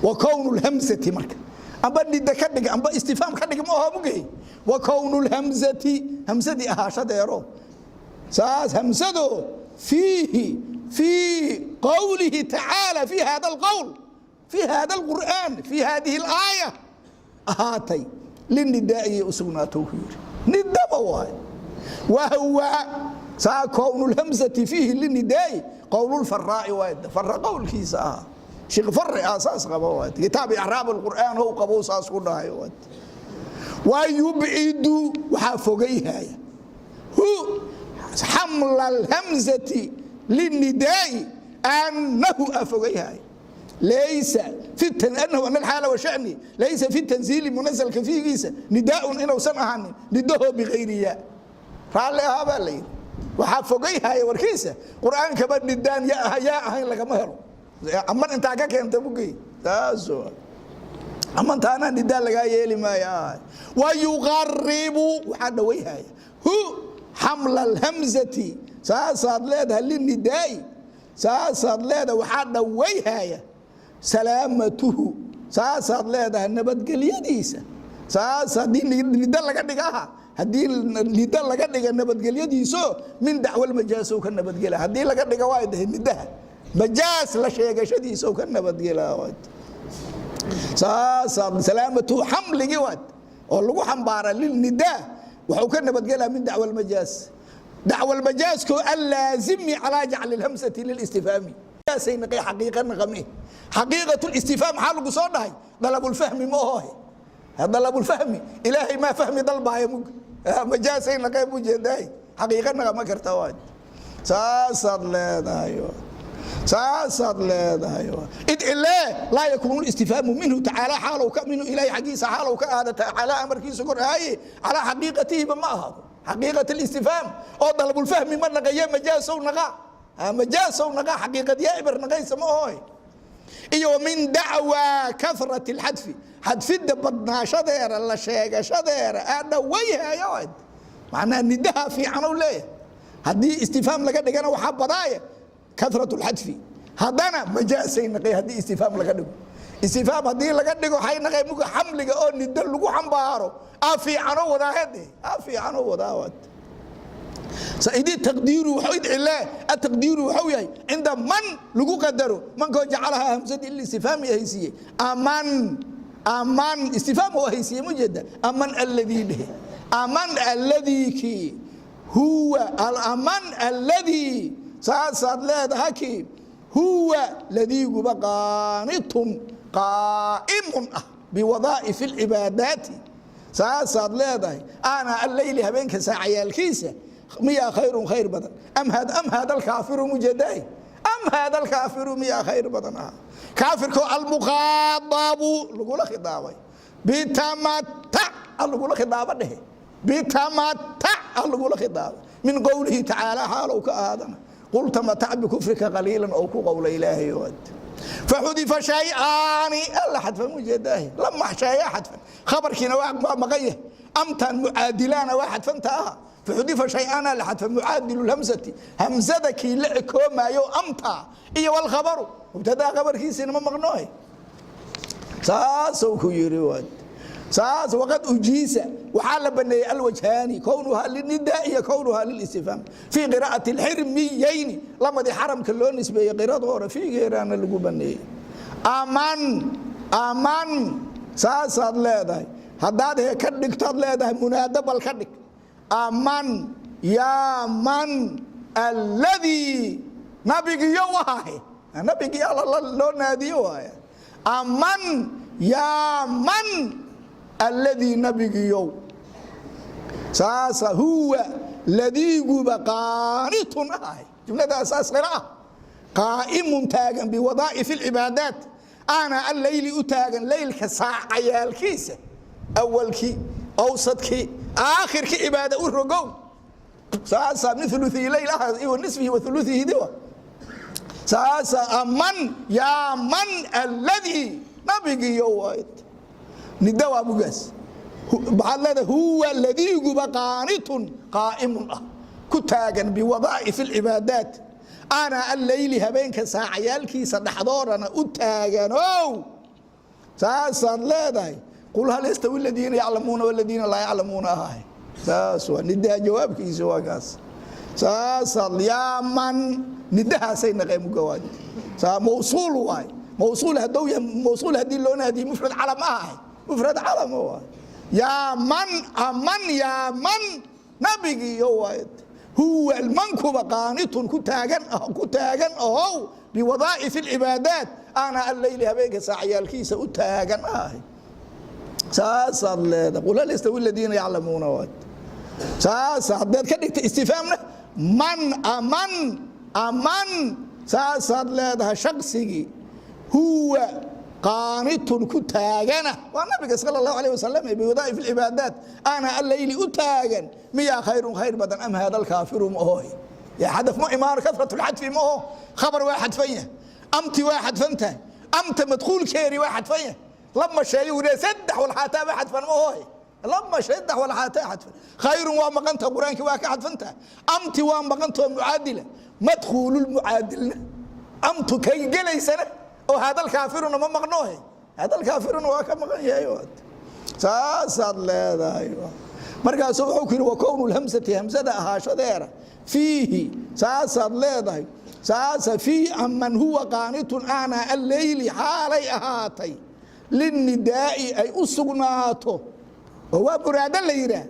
Wa kownu lhamzati marka amba nida ka dhig amba istifhaam ka dhig, ma aho mugey. Wa kownu lhamzati, hamsadii ahaashadeero saas, hamsado fiihi, fii qowlihi tacaala, fi hada alqowl, fi hada alqur'aan, fi hadihi alaaya ahaatay, linidaa'iyay u sugnaato ku yidhi nidaba waay. Wahuwa saa kownu lhamzati fiihi linidaa'i qowlulfaraa'i waay, fara qowlkiisa ahaa. Sheekh fari ah saas qaba waay, kitaab icraab alqur'aan how qabo saas ku dhahay waay. Wayubcidu waxaa fogayhaya hu xamla alhamzati linidaa'i annahu aa fogayhaya laysa annahu an alxaala washani laysa fi tanziili munazalka fiigiisa nidaaun inuusan ahaanin nidaho bigayri yaa raalli ahaa baa la yidhi. Waxaa fogayhaya warkiisa qur'aankaba nidaan yaa ahayn lagama helo. Aman intaa ka keenta mugey saas amantaana nidaa lagaa yeeli maaya. Wayuqaribu waxaa dhawayhaya hu xamla alhamzati, saasaad leedahay, linidaa'i, saasaad leedahay. Waxaa dhawayhaya salaamatuhu, saasaad leedahay, nabadgelyadiisa. Saas haddii nida laga dhigaha, haddii nida laga dhiga nabadgelyadiiso min dacwalmajaasow ka nabadgela. Haddii laga dhiga waa dahay nidaha majaas la sheegashadiisow ka nabadgela. Saasaad salaamatuhu xamligii waad oo lagu xambaara lilnidaa wuxuu ka nabadgelaa min dacwa almajaas, dacwa almajaasko allaazimi calaa jacli lhamsati lilistifhaami. Naqay xaqiiqa naqame xaqiiqat listifhaam maxaa lagu soo dhahay? Dalabulfahmi ma ohohe, dalabulfahmi ilaahay maa fahmi dalbaaya mug majaasay naqee mujeedaay xaqiiqa naqama karta waad saasaad leedahay, saasaad leedahay. Id ilee laa yakuunu istifhaamu minhu tacaala xaalow ka minhu ilahay xaggiisa xaalow ka aada tacaala amarkiisa kor ahaaye calaa xaqiiqatihiba ma ahaado xaqiiqat alistifhaam oo dalabulfahmi ma naqaye majaasow naqa. Majaasow naqaa, xaqiiqadiyaa ibar naqaysa ma ohoy. Iyo min dacwaa karat اlxadfi, xadfidda badnaashadeera la sheegashadeera aa dhawayhayo. Macnaha nidaha fiican ou leeyahay. Haddii istifhaam laga dhigana waxaa badaaya karat اlxadfi. Haddana majaasay naqay haddii istifhaam laga dhigo. Istifhaam haddii laga dhigo waxay naqay muga xamliga oo nido lagu xambaaro aa fiicanoo wadaahede, aa fiicanoo wadaawad. Saidi taqdiiru wuxuu idcilee, ataqdiiru wuxuu yahay cinda man lagu qadaro mankoo jacalaha hamsadii ilistifhaami ahaysiiyey. Aman, aman istifhaam oo ahaysiiyey, mujeeda aman alladii dhehe, aman alladii kii huwa alaman alladii, saasaad leedaha, kii huwa ladiiguba qaanitun qaa'imun ah biwadaa'if alcibaadaati, saasaad leedahay. Ana alleyli habeenka saacayaalkiisa miyaa khayrun khayr badan am haada alkaafiru, mujeedaay, am haada alkaafiru miyaa khayr badan ah kaafirkoo almukhaadabu lagula khidaabay bitamatac lagula khidaabo dhehe, bitamatac lagula khidaabay min qowlihi tacaala xaalow ka ahaadana qul tamatac bikufrika qaliilan oo ku qowla Ilaahay. Faxudifa shayaani alla xadfan, mujeedaahi lama sheeyaa xadfan, khabarkiina waa maqan yahay, amtan mucaadilaana waa xadfanta aha. Faxudifa shay'aana la xadfa, mucaadilu lhamsati, hamsada kii la ekoomaayo amta, iyo walkhabaru mubtadaa khabarkiisina ma maqnooy. Saasuu ku yiri waad saas. Waqad ujiisa waxaa la baneeyey alwajhaani, kownuhaa linidaa iyo kownuhaa lilistifhaam, fii qiraa'ati alxirmiyeyni, lamadii xaramka loo nisbeeyey qirada hore fiigeeraana lagu baneeyey. Aman, aman, saasaad leedahay. Haddaad he ka dhigtoad leedahay munaado, bal ka dhig aman yaa man alladii nabigiyo wahay, nabigii Alla loo naadiyo waaya. Aman yaa man alladii nabigiyow, saasa, huwa ladiiguba qaanitun ahay, jumladaas saas qira ah, qaa'imun taagan biwadaa'if alcibaadaat ana alleyli u taagan leylka saacayaalkiisa, awalkii, awsadkii, aakhirkii cibaada u rogow. Saasa min uluثihi leyl ah iyo nisfihi wa uluثihi diwa. Saasa aman yaa man alladii nabigiyo wayd nida waa bugaas. Maxaad leedahay? Huwa ladiiguba qaanitun qaa'imun ah ku taagan biwadaa'if alcibaadaat ana alleyli habeenka saacayaalkiisa dhexdoorana u taaganow, saasaad leedahay. Qul hal yastawi aladiina yaclamuuna waladiina laa yaclamuuna ahay. Saas waa nidaha jawaabkiisa, waa kaas. Saasaad yaa man nidahaasay naqeen mugawaad. Saa mawsuul waay, mawsuul hadduu yahay, mawsuul haddii loo naadiyo mufrad calam ahay, mufrad calam waay. Yaa man, aman yaa man nabigiiyo waay, huwa mankuba qaanitun ku taagan, ku taagan ahow biwadaa'if alcibaadaat ana alleyli habeenka saacyaalkiisa u taagan ahay, saasaad leedahay. Qul hal yastawi aladiina yaclamuuna waay. Saasa haddaad ka dhigta istifhaamna man aman, aman, saasaad leedahay. Shaqsigii huwa qaanitun ku taagana waa nabiga sala Allahu alayh wasalam biwadaa'if alcibaadaat ana alleyli u taagan miyaa khayrun khayr badan am haada alkaafiru ma ohoy? Ya xadaf ma imaano, kasrat lxadfi ma oho. Khabar waa xadfan yahay, amti waa xadfan tahay, amta madkhuulkeeri waa xadfan yahay. Lama sheeyo wuu saddex walxaataa ba xadfan ma ohoy, lama saddex walxaataa xadfan. Khayrun waa maqanta, qur-aankii waa ka xadfan tahay. Amti waa maqantoo mucaadila, madkhuululmucaadilna amtu kay gelaysana oo haadal kaafiruna ma maqnoohe, haadal kaafiruna waa ka maqan yahay. Saasaad leedahay. Markaasuu wuxuu ku yidhi wa kownu lhamsati, hamsada ahaashadeera, fiihi, saasaad leedahay. Saasa fii aman huwa qaanitun ana alleyli xaalay ahaatay linidaa'i ay u sugnaato oo waa muraado la yidhaah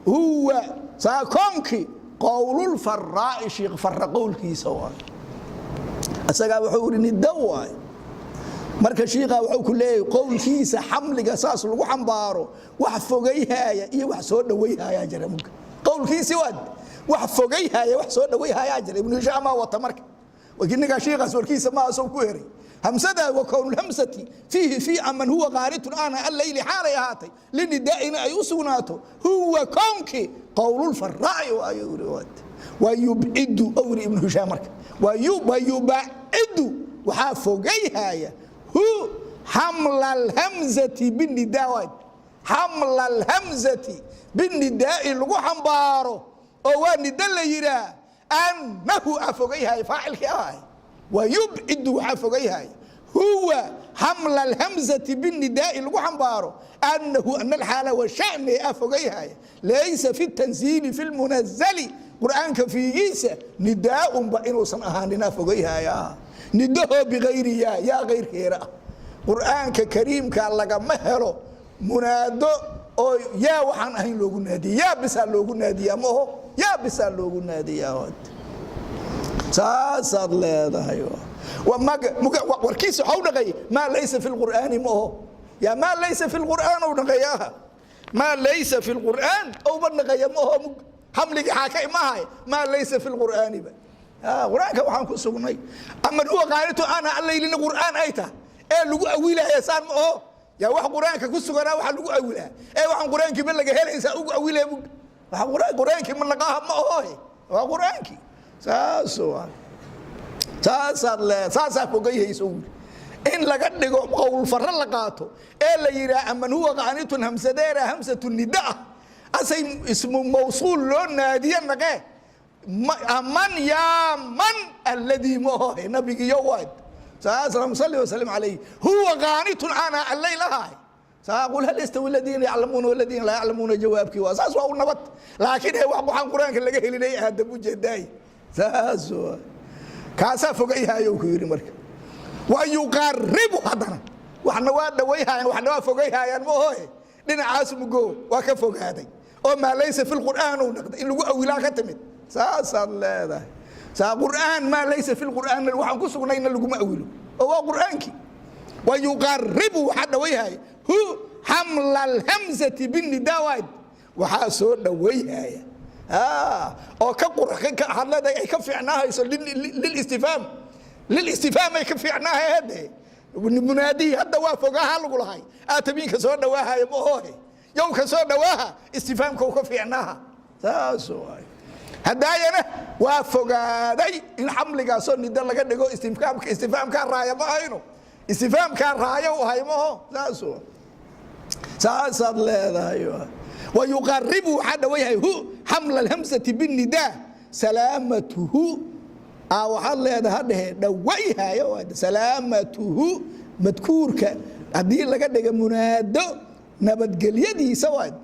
huwa saa koonkii qowlulfaraa'i, shiikh farra qowlkiisa waay. Isagaa wuxuu ihi niddo waay. Marka shiikaa wuxuu ku leeyahay qowlkiisa xamliga saas lagu xambaaro wax fogayhaaya iyo wax soo dhawayhayaa jira. Mugga qowlkiisi waad wax fogayhaaya, wax soo dhawayhayaa jira. Ibnu Hishaamaa wata. Marka Ninkaa shiikaas warkiisa ma asoo ku heray hamsadaa. Wa kownulhamsati fiihi fii aman huwa qaanitun ana alleyli xaalay ahaatay linidaa'ina ay u sugnaato, huwa kownkii qowlulfaraa'i ayuu yiri. Wayubcidu owri Ibnu Hishaam marka wayubacidu waxaa fogayhaya hu xamla alhamzati binidaa, xamla alhamzati binidaa'i lagu xambaaro oo waa nida la yihaa annahu a fogayhaya faacilkii ahay. Wayubcidu waxaa fogayhaya huwa xamla alhamzati binidaa'i lagu xambaaro annahu ana alxaala washani a fogayhaya laysa fi tanziili fi lmunazali qur'aanka fiigiisa nidaaunba inuusan ahaanin a fogayhaya nidahoo bigayri yaa yaa kayrkeera ah. Qur'aanka kariimka lagama helo munaado oo yaa waxaan ahayn loogu naadiye, yaa bisaa loogu naadiyaa ma oho, yaa bisaa loogu naadiyaa. Saasaad leedahay. Warkiisa waxau dhaqay maa laysa fi lqur'aani ma oho, yaa maa laysa fi lqur'aan ou dhaqaya, maa laysa fi lqur'aan ouba dhaqaya ma oho. Xamligii xaa ka imahay maa laysa fi lqur'aaniba qur'aanka waxaan ku sugnay aman huwa qaanitu ana allaylina qur'aan ay tahay ee lagu awilaya saan ma oho. Yaa wax qur'aanka ku suganaa waxa lagu awilaa ee waxaan qur'aankii ma laga helaysaa ugu awilaya waxa qur'aankii ma naqaaha ma oho, waa qur'aankii. Saas waa, saasaad le saasaa fogayhayso wuri in laga dhigo qowl farro la qaato ee la yidhaah aman huwa qaanitun hamsadeera hamsatu nida ah asay ismu mawsuul loo naadiye naqee aman yaa man alladii ma oho nabigiyo waad saas salli wasalim calayh huwa qaanitun ana allayl ahaay. Saa qul hal yastawi aladiina yaclamuuna waladiina laa yaclamuuna jawaabkii waa saas, waa u nabad. Laakiin he wax waxaan qur-aanka laga helinay aadam ujeedaay saas waa kaasaa fogayhayo ku yidhi. Marka wa yuqaribu haddana waxna waa dhawayhaayaan, waxna waa fogayhaayaan ma ohoe. Dhinacaas mugo waa ka fogaaday oo maa laysa fi lqur'aan uu dhaqday in lagu awilaa ka timid. Saasaad leedahay. Saa qur'aan maa laysa fi lqur'aan waxaan ku sugnayna laguma awilo oo waa qur'aankii. Wa yuqaribu waxaa dhawayhaya hu xamla alhamzati binidaa waad waxaa soo dhawayhaya oo ka waxaad leedahay ay ka fiicnaahayso lilistifhaam, lilistifhaam ay ka fiicnaahay. Hadde munaadihii hadda waa fogaaha lagu lahay aatabiinka soo dhawaahaya ma ohohe yowka soo dhawaaha istifhaamka ka fiicnaaha. Saas waay. Haddaayana waa fogaaday in xamligaasoo nido laga dhigo istifhaamka, istifhaamkaa raaya ma ahayno, istifhaamkaa raaya u ahay ma oho. Saas waa, saasaad leedahay. Wayuqaribu waxaa dhawayahay hu xamla alhamsati binidaa salaamatuhu waxaad leedahay hadhehe dhawayhayo salaamatuhu madkuurka haddii laga dhiga munaado nabadgelyadiisa waad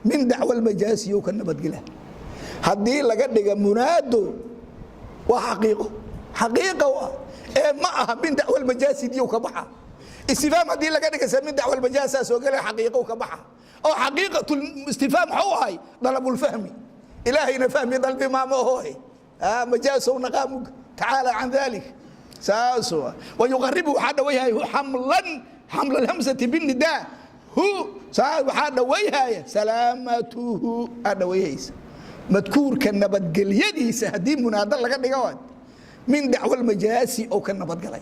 min dacwa almajaasiyo ka nabadgela. Haddii laga dhiga munaado waa xaqiiqo, xaqiiqa waa ee ma aha min dacwa almajaasidiyo ka baxa. Istifhaam haddii laga dhigaysa min dacwa almajaasaa soo gelaya, xaqiiqo ka baxa oo xaqiiqatu istifhaam waxuu ahay dalabulfahmi. Ilaahayna fahmi dalbi maama ohohe majaasow naqaamug tacaala can dalik. Saas wayuqaribu waxaa dhawayhaya xamlan xamla alhamsati binidaa hu saa waxaa dhawayhaya salaamatuhu aa dhawayhaysa madkuurka nabadgelyadiisa haddii munaado laga dhigo min dacwa almajaasi oo ka nabadgalay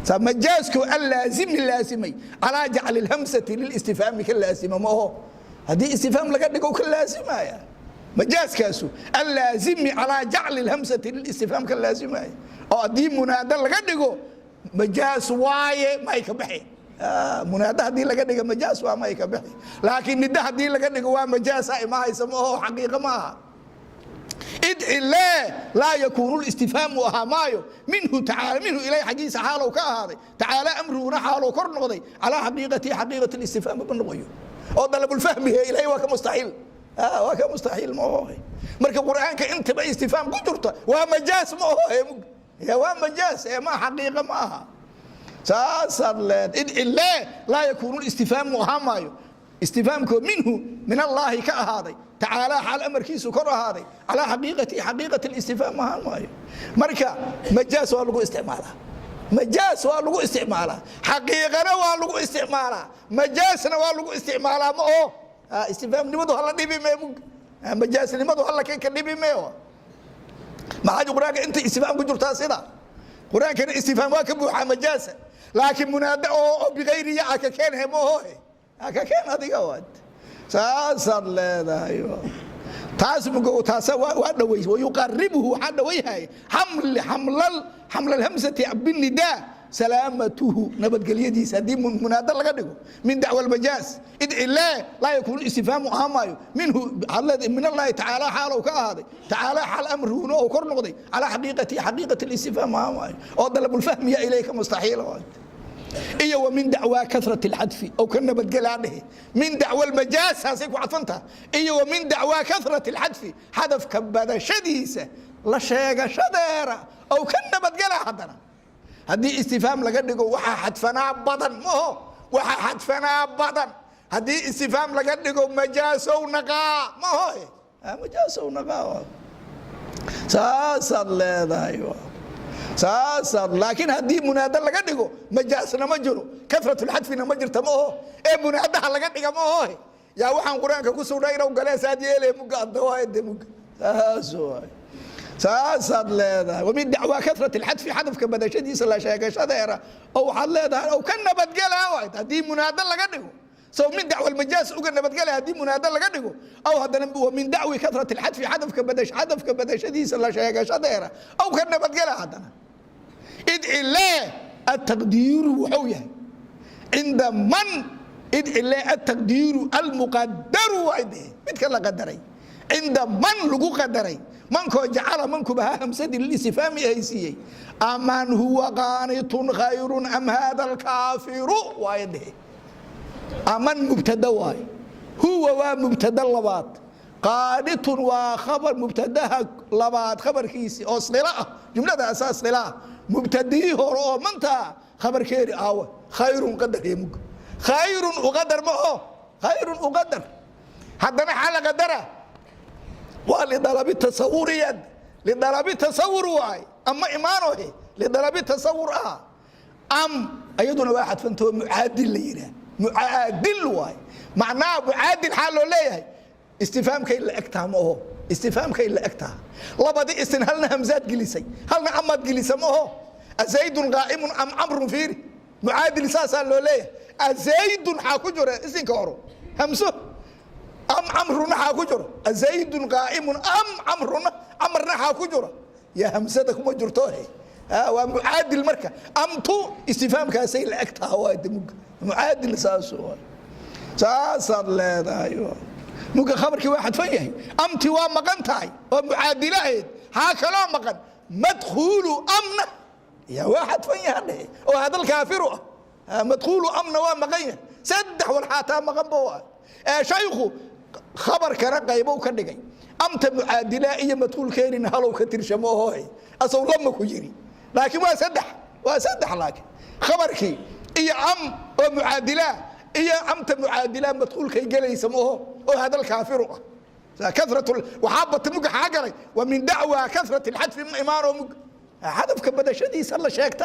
saa majaasku allaazimi laasimay calaa jacli alhamsati lilistifhaami ka laasima ma oho. Haddii istifhaam laga dhigo ka laasimaya majaaskaasu allaazimi calaa jacli alhamsati lilistifhaam ka laasimaya oo haddii munaado laga dhigo majaas waaye may ka baxi. Munaado haddii laga dhigo majaas waa may ka bixi, laakiin nida haddii laga dhigo waa majaasa imahaysa ma oho, xaqiiqo ma aha. Idcilee laa yakuunu listifhaamu ahaa maayo minhu tacaala minhu ilahi xaggiisa xaalow ka ahaaday tacaala amruhuna xaalow kor noqday calaa xaqiiqatihi xaqiiqati listifhaam ma noqoyo oo dalabulfahmihe ilahi waa ka mustaxiil, waa ka mustaxiil ma oho. Marka qur'aanka intaba istifhaam ku jirta waa majaas ma oho, waa majaas ee ma xaqiiqa ma aha. Saasaad leed idcilee laa yakuunu listifhaamu ahaa maayo istifhaamkoo minhu min allaahi ka ahaaday tacaalaa xaal amarkiisu kor ahaaday calaa xaqiiqati xaqiiqati listifhaam ahaan maayo. Marka majaas waa lagu isticmaalaa, majaas waa lagu isticmaalaa, xaqiiqana waa lagu isticmaalaa, majaasna waa lagu isticmaalaa ma oo istifhaamnimadu hala dhibi mee, majaasnimadu hala ka dhibi mee. Maxaa qur-aanka inta istifhaam ku jirtaa sida Qur-aankana istifhaam waa ka buuxaa majaasa, laakiin munaada oo bikayri ya ka keenhe mahohe, ka keen adiga waad saasaad leedahay. Taas mugo taasa waa dhaweys. Wayuqaribuhu waxaa dhawayhaya xaml xamlal xamlalhamsati binidaa salaamatuhu, nabadgelyadiisa, haddii munaado laga dhigo min dacwa almajaaz, id ilaa laa yakuunu istifhaamu ahaan minhu min Allahi tacaala xaalow ka ahaaday, tacaala xaal amruhuna oo kor noqday calaa xaqiiqati xaqiiqati listifhaam ahaan maayo, oo dalabulfahmiya ilayka mustaxiila. Iyo wa min dacwaa kasrat alxadfi oo ka nabadgelaa dhehe, min dacwa almajaaz saasay ku cadfantaha, iyo wa min dacwaa kasrat alxadfi, xadafka badashadiisa la sheegashadeera oo ka nabadgelaa. Haddana haddii istifhaam laga dhigo, waxaa xadfanaa badan maho, waxaa xadfanaa badan. Haddii istifhaam laga dhigo, majaasow naqaa maho, majaasow naqaa, saasaad leedahay, saasaad. Laakiin haddii munaado laga dhigo, majaasna ma jiro, kasratulxadfina ma jirta, ma oho ee munaadaha laga dhiga ma oho. Yaa waxaan Qur-aanka ku sugnay inuu galee saad yeele muga addawaade muga, saas waay, saasaad leedahay. Wamin dacwaa kasrat alxadfi, xadafka badashadiisa la sheegashadeera oo waxaad leedahay oo ka nabadgelaa waay haddii munaado laga dhigo. So min dacwa almajaaz uga nabadgelaya haddii munaado laga dhigo aw haddana wa min dacwi kasrat alxadfi, xadafka badash xadafka badashadiisa la sheegashadeera aw ka nabadgela. Haddana id ilee ataqdiiru wuxuu yahay cinda man id ilee ataqdiiru almuqadaru waay dhehe, midka la qadaray, cinda man lagu qadaray, mankoo jacala mankuba ha hamsadii lilistifhaami haysiiyey, aman huwa qaanitun khayrun am hada alkaafiru waay dhehe. Aman mubtada waay, huwa waa mubtada labaad, qaanitun waa khabar mubtadaha labaad khabarkiisii oo sila ah, jumlada asaas sila ah. Mubtadihii hore oo mantaa khabarkeeri aawa? Khayrun qadar mug, khayrun uqadar ma oo khayrun uqadar. Haddana xaa la qadara? Waa lidalabi tasawuriyad, lidalabi tasawur waay ama imaanohe lidalabi tasawur ah. Am ayaduna waa xadfantoo mucaadil la yidhaah, mucaadil waay. Macnaha mucaadil xaa loo leeyahay? Istifhaamkay la eg taha ma oho, istifhaamkay la eg taha. Labadii isin halna hamzaad gelisay, halna amaad gelisa ma oho. Azaydun qaa'imun am Camrun? Fiiri, mucaadil saasaa loo leeyahay. Azaydun xaa ku jira isinka horo? Hamso. Am Camruna xaa ku jiro? Azaydun qaa'imun am Camruna, Camarna xaa ku jiro? Ya hamsada kuma jirto he, waa mucaadil. Marka amtu istifhaamkaasay la eg taha, waa muga mucaadil saas waay, saasaad leedahay. Muga khabarkii waa xadfan yahay, amti waa maqan tahay oo mucaadilahayd. Haa, kaloo maqan madkhuulu amna ya waa xadfan yaha dhehe oo hadal kaafiru ah, madkhuulu amna waa maqan yahay. Saddex walxaataa maqan ba waa ee shaykhu khabarkana qaybow ka dhigay. Amta mucaadilaa iyo madkhuulkeenina halow ka tirshamo ohoy asow lama ku yiri, laakiin waa saddex, waa saddex. Laakiin khabarkii iyo am oo mucaadilaa iyo amta mucaadilaa madkhuulkay gelaysa ma oho oo hadal kaafiru ah. Kasrat waxaa bata muga xaa galay wa min dacwa kasrat alxadfi ma imaanoo mug xadafka badashadiisa la sheegta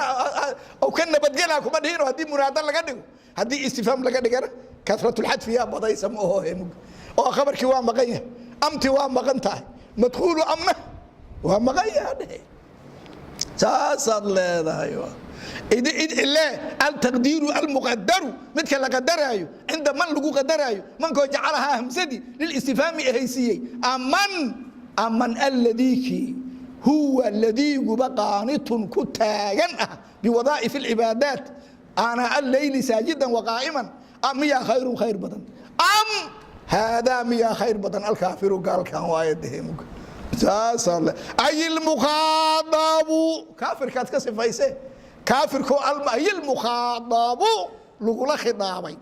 oo ka nabadgelaa kuma dhihino haddii munaado laga dhigo. Haddii istifhaam laga dhigana, kasratulxadfi yaa badaysa ma oho mug oo khabarkii waa maqan yahay, amti waa maqan tahay, madkhuulu amna waa maqan yaha dhehe, saasaad leedahay. Ile altaqdiiru almuqadaru, midka la qadaraayo, cinda man lagu qadaraayo, mankoo jacalahaa hamsadii lilistifhaami ahaysiiyey, aman aladiikii huwa ladiiguba qaanitun ku taagan ah biwadaa'if alcibaadaat aanaa alleyli saajidan waqaa'iman, miyaa khayrun khayr badan, am haadaa miyaa khayr badan alkaafiru gaalkan waaye dehemug, saasaa le. Ay ilmukhaadabu, kaafirkaad ka sifayse, kaafirkoo ay ilmukhaadabu lagula khidaabay.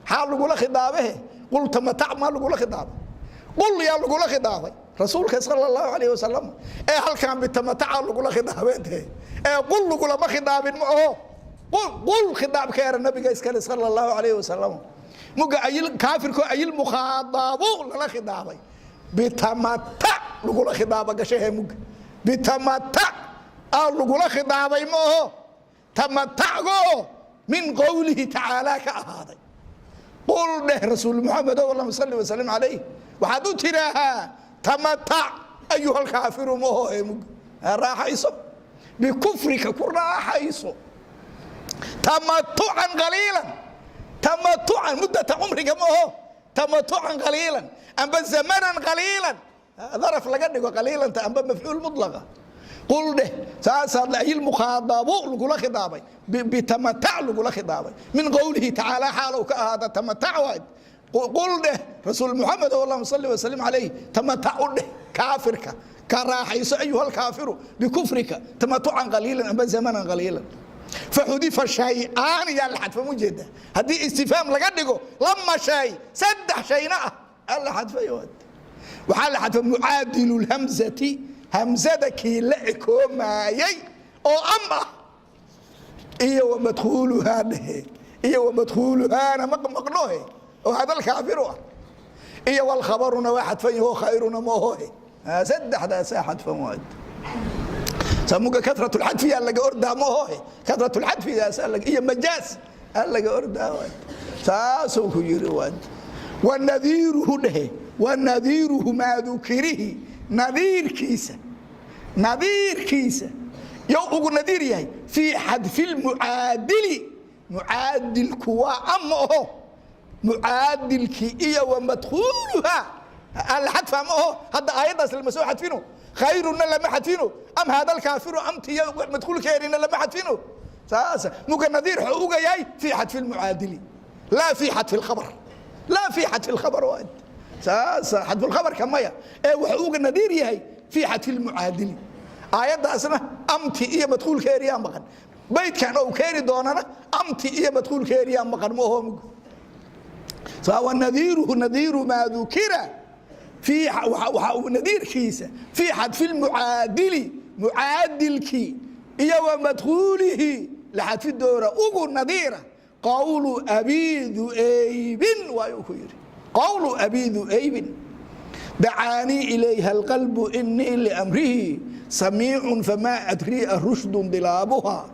Xaa lagula khidaabehe? Qul tamatac maa lagula khidaabay? Qul yaa lagula khidaabay? Rasuulka sala Allahu alayh wasalam. Ee halkan bitamataca lagula khidaabee dee, ee qul lagulama khidaabin ma aho. Qul khidaabkeera nabiga iskale sala Allahu alayh wasalam. Muga ayil kaafirkoo ayilmukhaadabu lala khidaabay bitamatac lagula khidaaba gashahe, muga bitamatac aa lagula khidaabay ma aho. Tamatacgo min qowlihi tacaala ka ahaaday. Qul dheh Rasuul Muxamed o, Allahuma salli wasalim calayh, waxaad u tiraahaa tamatac ayuha alkaafiru ma aho. Ee mug raaxayso. Bikufrika ku raaxayso tamatucan qaliilan, tamatucan muddata cumriga ma aho, tamatucan qaliilan amba zamanan qaliilan, daraf laga dhigo qaliilanta amba mafcuul mutlaqa. Qul dheh, saasaad ayilmukhaadabu lagula khidaabay, bitamatac lagula khidaabay, min qowlihi tacaala xaalow ka ahaada tamatac waad. Qul dheh, Rasuul Muxamed, allahuma salli wasalim calayh, tamatac u dheh kaafirka, ka raaxayso, ayuha alkaafiru, bikufrika tamatucan qaliilan amba zamanan qaliilan. Faxudifa shay-aan, yaa la xadfa mujeeda. Haddii istifhaam laga dhigo, lama shay, saddex shayna ah aa la xadfay. Waxaa la xadfa mucaadilu lhamzati, hamzada kii la ekoomaayey oo am ah, iyo wamadkhuuluhaa dhehe, iyo wamadkhuuluhaana maqnohe oo hadal kaafiru ah, iyo walkhabaruna waa xadfan yaho, khayruna maohohe. Saddexdaasaa xadfan waad. Samuga karat lxadfiyaa laga ordaa maohohe, karat lxadfigaasaa iyo majaaz aa laga ordaa waad. Saasuu ku yiri waad. Wanadiiruhu dhehe, wanadiiruhu maa dukirihi, nadiirkiisa, nadiirkiisa yow ugu nadiir yahay fii xadfi lmucaadili. Mucaadilku waa ama oho, mucaadilkii iyo wa madkhuuluha alla xadfa ma oho. Hadda aayaddaas lama soo xadfino, khayruna lama xadfino, am haada alkaafiru amtiyo madkhuulkeerina lama xadfino. Saas muga nadiir wuxuu uga yahay fii xadfi lmucaadili, laa fii xadfi lkhabar, laa fii xadfi lkhabar waad. Saas xadfulkhabarka maya ee wuxuu uga nadiir yahay fii xadfi lmucaadili. Aayaddaasna amti iyo madkhuulkeeriyaa maqan. Baydkan ou keeni doonana amti iyo madkhuulkeeriyaa maqan ma oho. Mug wanadiiruhu, nadiiru maa dukira fii, waxa uu nadiirkiisa fii xadfi lmucaadili, mucaadilkii iyo wa madkhuulihi la xadfi doona ugu nadiira qowlu Abi Du'aybin waayuu ku yidhi. Qowlu Abi Du'aybin: dacaanii ilayha alqalbu, inii liamrihi samiicun, famaa adrii arushdun dilaabuha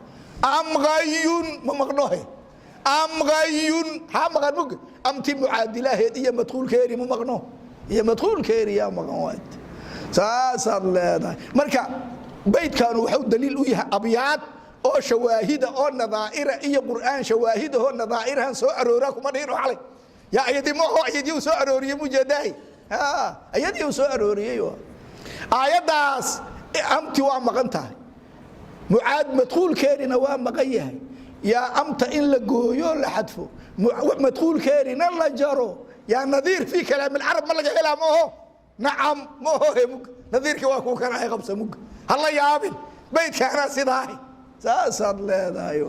am gayun. Ma maqnohe, am gayun haa maqan. Mug amti mucaadilaheed iyo madkhuulkeeri ma maqno, iyo madkhuulkeeri yaa maqan waad. Saasaad leedahay. Marka baydkanu wuxuu daliil u yahay abyaad oo shawaahida oo nadaa'ira iyo Qur'aan shawaahidahoo nadaa'irahan soo arooraa kuma dhihin oo xalay yaa ayadii maho, ayadii uu soo arooriyey mujeedaahi, ayadii uu soo arooriyey. Aayaddaas amti waa maqan tahay, mucaad madkhuulkeerina waa maqan yahay. Yaa amta in la gooyo, la xadfo, madkhuulkeerina la jaro, yaa nadiir fii kalaam alcarab ma laga helaa? Ma oho? Nacam, ma ohohe. Mug nadiirka waa kuu kanahay, qabsa. Mug hala yaabin, baydkaana sidaahi. Saasaad leedahay.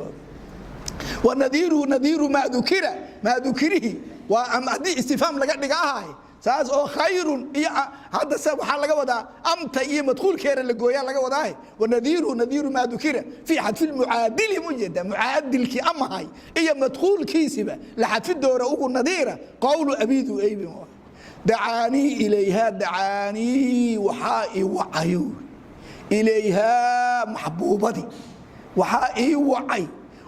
Wanadiiruhu, nadiiru maa dukira, maa dukirihi waa haddii istifhaam laga dhiga ahay saas oo khayrun iyo hadda se waxaa laga wadaa amta iyo madkhuulkeera la gooyaa laga wadaahe. Wanadiiruhu, nadiiru maa dukira fii xadfi lmucaadili, mujeeda mucaadilkii amahay iyo madkhuulkiisiba la xadfi doona ugu nadiira qowlu Abi Du'aybin: dacaanii ilayhaa, dacaanii waxaa ii wacayo, ilayhaa maxbuubadii waxaa ii wacay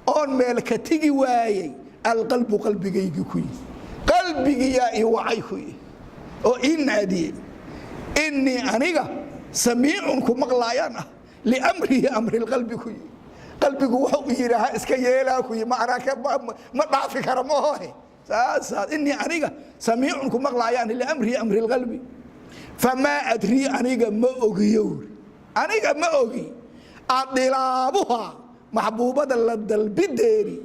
oon meel ka tigi waayey, alqalbu qalbigaygii ku yihi, qalbigiyaa ii wacay ku yihi oo ii naadiyey. Inii aniga samiicun ku maqlaayaan ah, liamrihi, amri lqalbi ku yihi, qalbigu wuxuu yidhaaha iska yeelaa ku yihi, ma ma dhaafi kara mahohe. Saasaa inii aniga samiicun ku maqlaayaan liamrihi, amri lqalbi. Famaa adrii, aniga ma ogiyo, aniga ma ogi, adilaabuha maxbuubada la dalbideeri,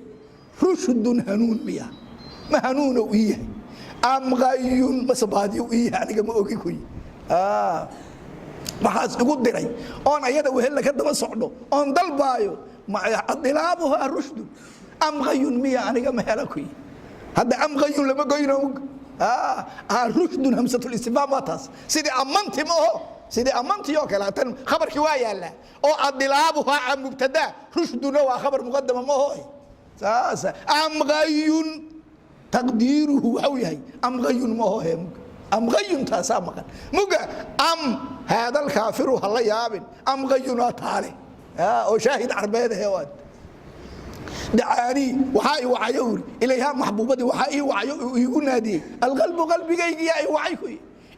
rushdun hanuun miya, ma hanuunow ii yahay, am gayun, mase baadiyow ii yahay, aniga ma ogi kuyi. Waxaas igu diray oon ayada wehella ka daba socdo oon dalbaayo, adilaabuha rushdun am gayun miya, aniga ma hela kuyi. Hadda am gayun lama goyno, rushdun hamsatulistifhaam waa taas. Sidii amanti ma oho, sidii amantii oo kale tan khabarkii waa yaallaa oo adilaabuhaa a mubtadaa, rushduna waa khabar muqadama ma oho. Saas am gayun taqdiiruhu waxau yahay am gayun ma oho. Mug am gayun taasaa maqan. Muga am haada alkaafiru hala yaabin, am gayunaa taale oo shaahid carbeed ahe waad. Dacaanii waxaa i wacayo uri, ilayhaa maxbuubadii waxaa ii wacayo, iigu naadiyey, alqalbu qalbigaygiyaa i wacay kuy.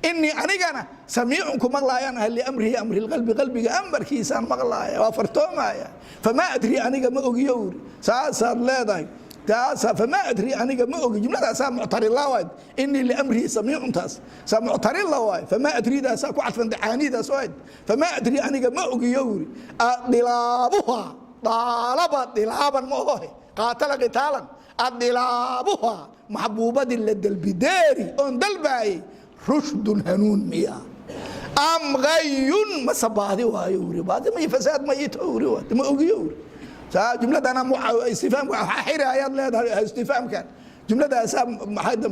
Inii anigana samiicun ku maqlaayaan ahay, liamrihi amri lqalbi, qalbiga amarkiisaan maqlaaya, waa fartoomaya. Famaa adri, aniga ma ogiyo uri. Saasaad leedahay taasa. Famaa adri, aniga ma ogi. Jumladaasaa muctarila waay. Inii liamrihi samiicun, taas saa muctarila waay. Famaa adridaasaa ku cadfan dacaanidaas waay. Famaa adri, aniga ma ogiyo uri. Dhilaabuha daalaba dhilaaban ma ohohe, qaatala qitaalan. Adilaabuha maxbuubadii la dalbideeri oon dalbaayey, rushdun hanuun miya am gayun, mase baadi waayo uri? Baadi ma fasaad ma ito uri, ma ogiyo uri. Saa jumladana istifhaamka waxaa xiri ayaad leedahay. Istifhaamkan jumladaasaa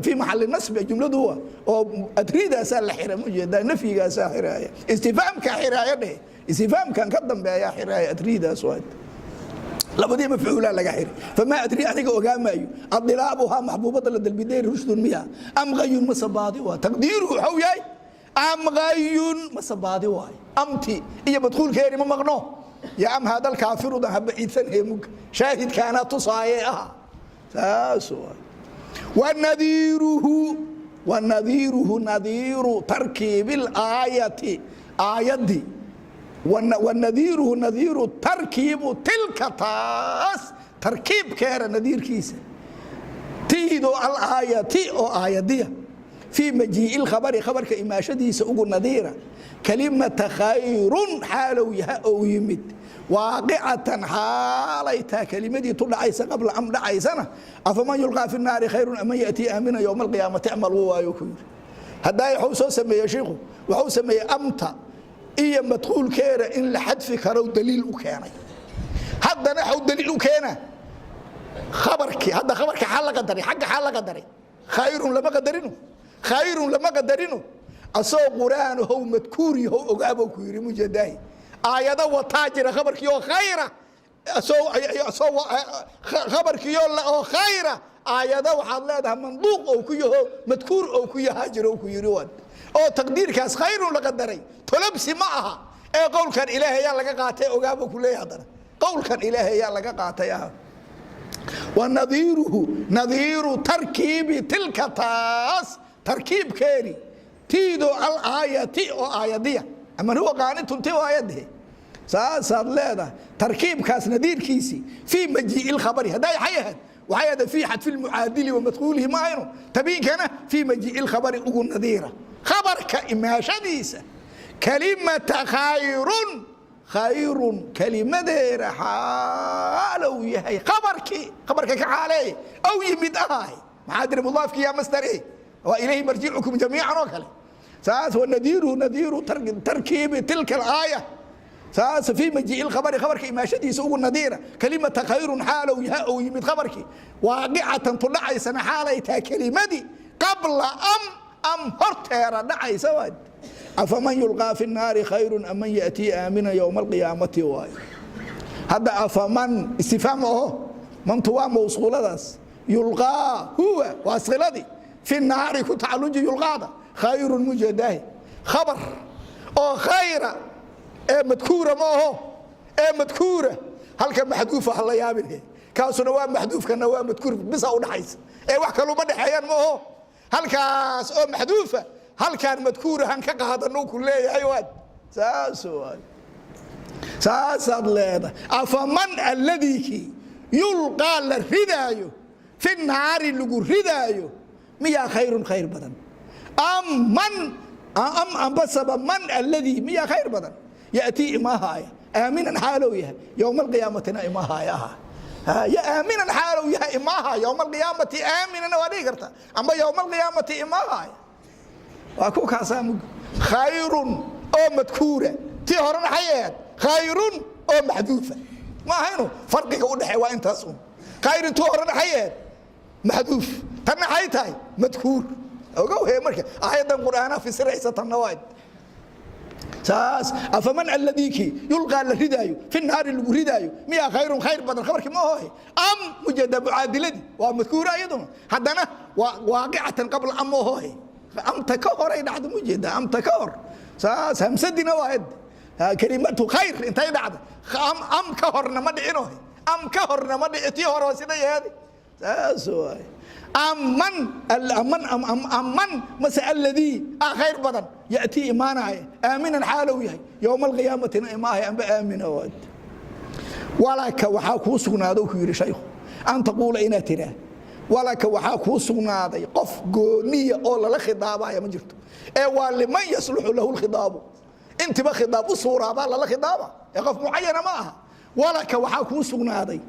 fi maxali nasbi jumladu wa oo adridaasaa la xira, ma jeedaa? Nafyigaasaa xiraaya, istifhaamka xiraaya dheh, istifhaamkan ka dambeeyaa xiraaya adridaas waa. Labadii mafcuula laga xiri. Famaa adri, aniga ogaamaayo, adilaabuhaa maxbuubada la dalbideeri rushdun miya am gayun, mase baadi waa? Taqdiiruhu waxau yahay am gayun, mase baadi waayo. Amti iyo madkuulkeeri ma maqno ya am haada alkaafirudan haba ciidsan heemug shaahidkaana tusaaye aha. Saas waay. Wanadiiruhu, wanadiiruhu nadiiru tarkiibi laayati, aayaddii. Wanadiiruhu nadiiru tarkiibu tilka, taas tarkiibkeera nadiirkiisa, tiidoo alaayati oo aayadiya, fii majii'i lkhabari, khabarka imaashadiisa ugu nadiira, kalimata khayrun xaalow yaha ou yimid, waaqicatan xaalay taa kelimadii tu dhacaysa qabla am dhacaysana. Afaman yulqaa fi naari khayrun aman yatii aamina yowma alqiyaamati acmal waayo ku yiri. Haddaa waxuu soo sameeyey shiikhu, waxuu sameeyey amta iyo madkuulkeeda in la xadfi karo daliil u keenay. Haddana waxuu daliil u keena khabarkii. Hadda khabarka xaa la qadaray? Xagga xaa la qadaray? Khayrun lama qadarino, khayrun lama qadarino. Asoo qur'aan how madkuur yahow ogaabou ku yidhi mujadaahi. Aayado wataa jira khabarkii oo khayra, asoo khabarkii oo khayra aayado waxaad leedahay manduuq ou ku yaho, madkuur ou ku yahaa jiro ku yidhi wad oo taqdiirkaas khayrun la qadaray tolobsi ma aha ee qowlkan Ilaahay ayaa laga qaatay ogaabuu ku leeyahay. Haddana qowlkan Ilaahay ayaa laga qaatay ah. Wanadiiruhu nadiiru tarkiibi tilka, taas tarkiibkeeni, tiidoo alaayati oo aayadiya ama huwa qaanitun ti aayadihi. Saasaad leedahay. Tarkiibkaas nadiirkiisii fii majii'i lkhabari. Haddaa waxay ahayd, waxay ahayd fii xadfi lmucaadili wa madkhuulihi ma ahayno. Tabiinkana fii majii'i lkhabari ugu nadiira khabarka imaashadiisa, kalimata khayrun, khayrun kelimadeeda xaalow yahay khabarkii, khabarka ka xaaleeye aw yimid ahaay. Maxaa tiri? Mudaafki yaa masdar e waa ilayhi marjicukum jamiican oo kale. Saas wanadiiruhu nadiiru tarkiibi tilka alaaya, saas fii majii'i lkhabari, khabarka imaashadiisa ugu nadiira, kalimata khayrun xaalow yaha ou yimid khabarkii, waaqicatan tu dhacaysana xaalay tahay kelimadii qabla am, am horteera dhacaysa waad. Afaman yulqaa fi naari khayrun aman yaأtii aamina yowma alqiyaamati waayo. Hadda afaman istifhaam oho, mantu waa mawsuuladaas. Yulqaa huwa waa siladii, fi naari ku tacaluji yulqaada, khayrun mujadaahi khabar oo khayra ee madkuura ma aho ee madkuura halka maxduufa ha la yaabin. Kaasuna waa maxduufkana waa madkuur bisa u dhaxaysa ee wax kaluma dhexeeyaan ma aho. Halkaas oo maxduufa halkaan madkuurahan ka qaadano ku leeyahay waad. Saas waay, saasaad leedahay. Afaman alladii yulqaa la ridaayo, fi naari lagu ridaayo, miyaa khayrun khayr badan am man am ambasaba man alladii miyaa khayr badan yaأtii imahaaya aaminan xaalow yahay yowma alqiyaamatina imahaaya aha? Ya aaminan xaalow yahay imaha yowma alqiyaamati aaminana waa dhihi karta amba yowma alqiyaamati imahaaya waa ku kaasaa mug khayrun oo madkuura. Tii horena xay ahayd khayrun oo maxduufa ma ahaynu? Farqiga u dhexeey waa intaas un. Khayrun tii horena xay ahayd maxduuf, tanna xay tahay madkuur. Ogow he, marka aayaddan qur'aana fasiraysa tanna waa saas. Afaman alladii yulqaa la ridaayo, fi naari lagu ridaayo, miyaa khayrun khayr badan? Khabarkii ma ahoy am mujada mucaadiladii waa madkuura iyaduna. Haddana waa waaqicatan qabla am ahoy, amta ka horay dhacda mujeeda, amta ka hor. Saas hamsadina waa kelimatu khayr intay dhacda am ka horna ma dhicino, am ka horna ma dhici. Tii hore waa sida yaheedi. Saas waay. Aman aman aman mase alladii a khayr badan yatii imaanaya aaminan xaalow yahay yowma alqiyaamatina imaahay amba aamina waad. Walaka waxaa kuu sugnaado, ku yidhi shaykhu, an taquula inaad tiraa. Walaka waxaa kuu sugnaaday, qof gooniya oo lala khidaabaya ma jirto, ee waa liman yasluxu lahu lkhidaabu, intiba khidaab u suuraabaa lala khidaaba, ee qof mucayana ma aha. Walaka waxaa kuu sugnaaday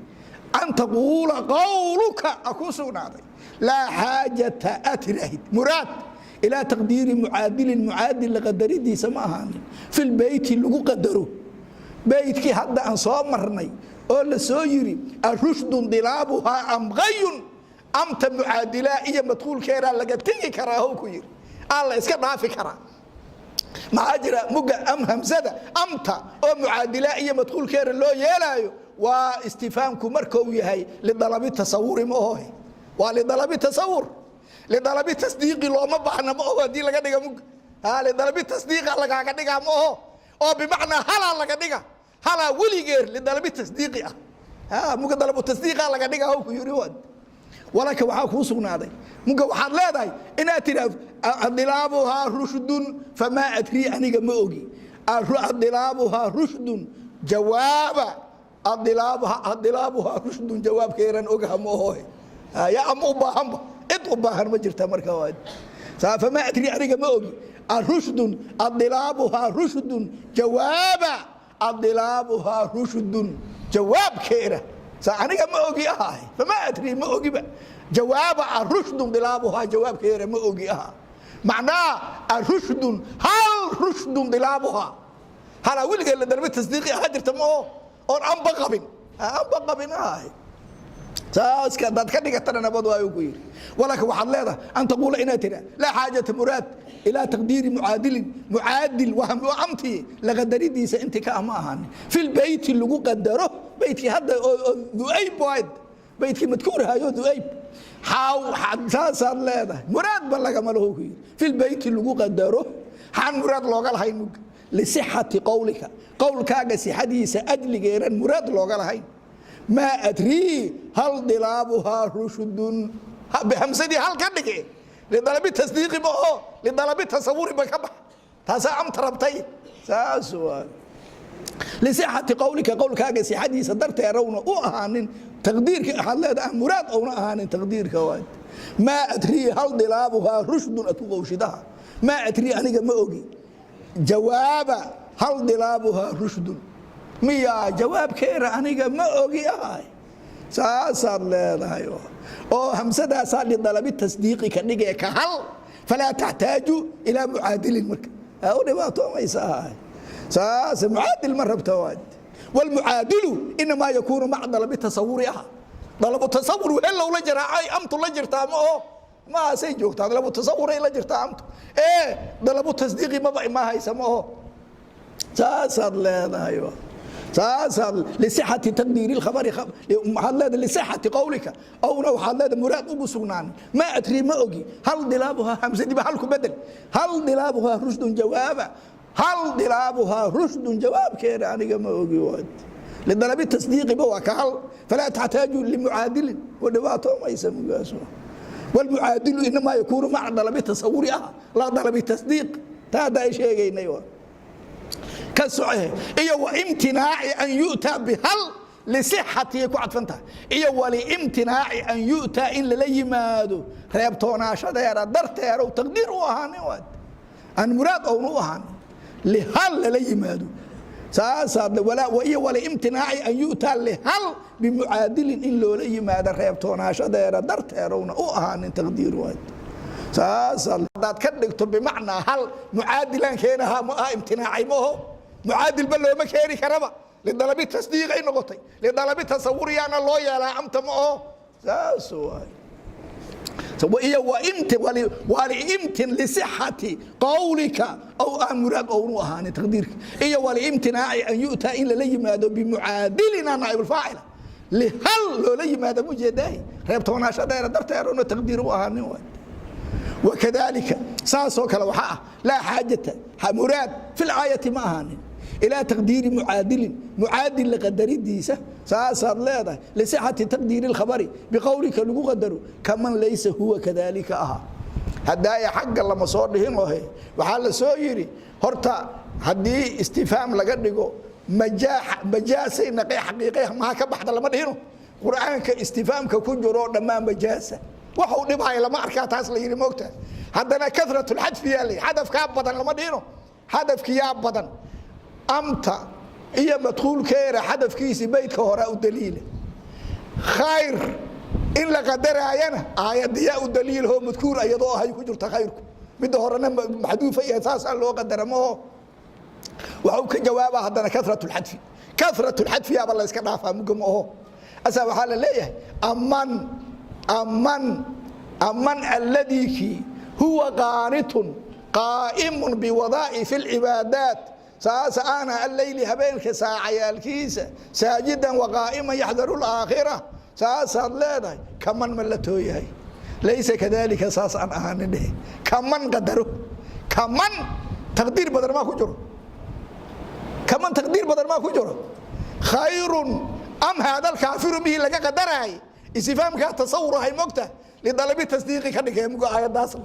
an taquula qowluka a kuu sugnaaday, laa xaajata aad tiraahid muraad ilaa taqdiiri mucaadilin, mucaadil la qadaridiisa ma ahaanin, fi lbeyti lagu qadaro, beytkii hadda aan soo marnay oo la soo yiri arushdun dilaabuhaa am qayun, amta mucaadilaa iyo madkuulkeedaa laga tegi karaa how ku yiri, aa la iska dhaafi karaa. Maxaa jira muga am hamsada amta oo mucaadilaa iyo madkuulkeeda loo yeelaayo waa istifaamku markuu yahay lidalabi tasawuri, ma ohohe? Waa lidalabi tasawur, lidalabi tasdiiqi looma baahna, ma oho? Haddii laga dhiga muga lidalabi tasdiiqa lagaaga dhigaa, ma oho? Oo bimacnaa halaa laga dhiga, halaa weligeer lidalabi tasdiiqi ah, muga dalabu tasdiiqa laga dhiga how ku yiri wad. Walaka waxaa kuu sugnaaday muga waxaad leedahay inaad tidhaahdo adilaabuhaa rushdun, famaa adrii aniga ma ogi, adilaabuhaa rushdun jawaaba, adilaabuhaa rushdun jawaabkeeran ogaha, ma ohohe? Yaa ama u baahanba, cid u baahan ma jirta. Marka famaa adrii aniga ma ogi, arushdun adilaabuhaa rushdun jawaaba, adilaabuhaa rushdun jawaabkeera aniga ma ogi ahaay, famaa adrii ma ogiba jawaaba arushdun dilaabuhaa jawaabkeera ma ogi aha. Macnaa arushdun hal rushdun dilaabuhaa, halaa weligeed la darbe tasdiiqi ahaa jirta, ma oo oon anba qabin, anba qabin ahaay. Saaska hadaad ka dhigatana nabad waayu ku yidhi. Walaka waxaad leedahay an taquula inaad tiraa laa xaajata muraad ilaa taqdiiri mucaadilin, mucaadil waa amtii la qadaridiisa intii ka ah ma ahaanin, fi lbeyti lagu qadaro, beytkii hadda oo du'ayb wayd, beytkii madkuurahayo du'ayb, saasaad leedahay, muraadba lagama laho ku yidhi, fi lbeyti lagu qadaro. Xaan muraad looga lahayn mug? Lisixati qowlika, qowlkaaga sixadiisa ajligeeran muraad looga lahayn. Maa adrii hal dilaabuhaa rushdun, hamsadii hal ka dhige lidalabi tasdiiqi ma oho, lidalabi tasawuri ba ka bax, taasaa amta rabtay. Saas waa lisixati qowlika, qowlkaaga sixadiisa darteerawna u ahaanin taqdiirka. Waxaad leedahay muraad ouna ahaanin taqdiirka waad. Maa adrii hal dilaabuhaa rushdun ad ku qowshidaha, maa adrii aniga ma ogi jawaaba hal dilaabuhaa rushdun, miyaa jawaabkeera aniga ma ogi ahay. Saasaad leedahay oo hamsadaasaa lidalabi tasdiiqi ka dhigee ka hal, falaa taxtaaju ilaa mucaadilin, marka u dhibaatoomaysa ahay, saas mucaadil ma rabta waad. Walmucaadilu inamaa yakuunu maca dalabi tasawuri aha, dalabu tasawur wehelow la jiraa, amtu la jirtaa, ma oo maasay joogtaa, dalabu tasawuray la jirtaa amtu, ee dalabu tasdiiqi maba imaahaysa, ma oho? Saasaad leedahay, saasaad lisixati taqdiiri lkhabari waxaad leedahay lisixati qowlika owna waxaad leedahay muraad ugu sugnaan. Maa adrii ma ogi hal dilaabuhaa, hamsadiba hal ku bedel, hal dilaabuhaa rushdun jawaaba, hal dilaabuhaa rushdun jawaabkeeda aniga ma ogi waad, lidalabi tasdiiqiba waa ka hal, falaa taxtaaju limucaadilin, wa dhibaatoomaysa mugaas. Walmucaadilu inamaa yakuunu maca dalabi tasawuri ah, laa dalabi tasdiiq, taa hadda ay sheegaynay waa ka soce. Iyo waimtinaaci an yu'taa bihal lisixati ku cadfan tahay, iyo waliimtinaaci an yu'taa in lala yimaado reebtoonaashadeera darteerow taqdiir u ahaanin waad, aan muraad owna u ahaanin lihal lala yimaado. Saasaad iyo waliimtinaaci an yu'taa lihal bimucaadilin in loola yimaado reebtoonaashadeera darteerowna u ahaanin taqdiir waad. Saasaad hadaad ka dhigto bimacnaa hal mucaadilaan keenahaa, ma aha imtinaacay, ma oho? Mucaadilba looma keeni karaba, lidalabi tasdiiqay noqotay, lidalabi tasawuriyaana loo yeelaa amta, ma oho? Saas waay. Iyo waliimtin lisixati qowlika aw aan muraad ownu ahaanin taqdiirka, iyo waliimtinaaci an yu'taa in lala yimaado bimucaadilina naaibulfaacila lihal loola yimaado mujeedaahi reebtoonaashadeera darteeruna taqdiir u ahaanin waay. Wakadalika saasoo kale waxaa ah laa xaajata muraad fi laayati ma ahaanin. Ilaa taqdiiri mucaadilin, mucaadil la qadaridiisa, saasaad leedahay. Lisixati taqdiiri lkhabari biqowlika lagu qadaro, kaman laysa huwa kadalika ahaa. Haddaaya xagga lama soo dhihin ohe, waxaa la soo yidhi horta haddii istifhaam laga dhigo majaasay naqe, xaqiiqe maha ka baxda lama dhihino. Qur'aanka istifhaamka ku jiroo dhammaan majaasa waxuu dhibhaya lama arkaa, taas la yidhi, moogta. Haddana karatulxadfi yaa la yidhi, xadafkaa badan lama dhihino, xadafkiyaa badan. Amta iyo madkuulkeera xadafkiisii beydka horaa u daliila. Khayr in la qadaraayana aayadiyaa u daliilho, madkuur ayadoo ahay ku jirta khayrku, midda horena maxduufa iyo saasaa loo qadara maho. Waxuu ka jawaabaa haddana karatulxadfi, karatulxadfiyaaba la yska dhaafaa muga ma aho. Asaa waxaa la leeyahay aman alladii kii huwa qaanitun qaa'imun biwadaa'ifi alcibaadaat, saasa ana alleyli habeenka saacayaalkiisa saajidan waqaa'iman yaxdaru laakhira, saasaad leedahay. Kaman ma la tooyahay laysa kadalika, saas aan ahaanin dhehe. Kaman qadaro, kaman taqdiir badan maa ku jiro, kaman taqdiir badan maa ku jiro. Khayrun am haada alkaafiru bihi laga qadaraay, istifhaamkaa tasawurahay, mogta, lidalabi tasdiiqi ka dhigay mugo aayadaasna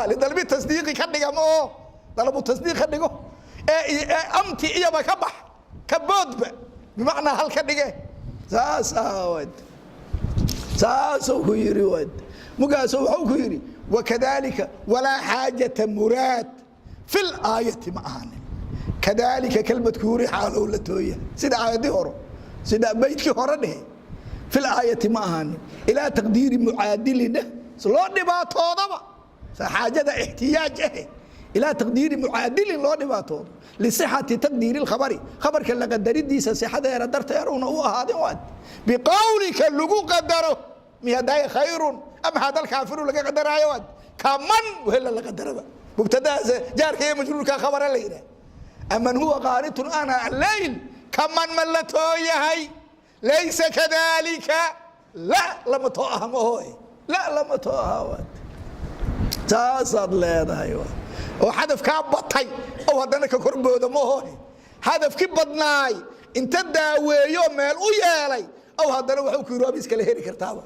lidalabi tasdiiqi ka dhiga ma oo dalabu tasdiiq ka dhigo ee amti iyaba ka bax ka boodba, bimacnaa hal ka dhige, saas wad saasuu ku yidhi wad. Mugaasu wuxuu ku yidhi wakadalika walaa xaajata muraad fi laayati ma ahanin, kadalika kalmadkuuri xaalow la tooya, sida aayaddii hore, sida beydkii hore dhehe. Fi laayati ma ahaanin ilaa taqdiiri mucaadilina loo dhibaatoodaba, xaajada ixtiyaaj ahe, ilaa taqdiiri mucaadilin loo dhibaatoodo, lisixati taqdiiri lkhabari, khabarka la qadaridiisa sixadeera darteeruna u ahaadin waad, biqowlika lagu qadaro miyadaay khayrun am hada alkaafiru laga qadaraayo waad, kaman wehela la qadaraba mubtadahaas jaarka iyo majruurka khabara la yidhaah. Aman huwa qaanitun ana alleyl kaman ma la tooyahay laysa kadalika, la lama too aha mahoy, la lama too aha waad, saasaad leedahay. Oo xadafkaa batay oo haddana ka korbooda mahoy, hadafkii badnaay inta daaweeyo meel u yeelay ow haddana waxuu ku yidhi waaba iskala heri kartaaba.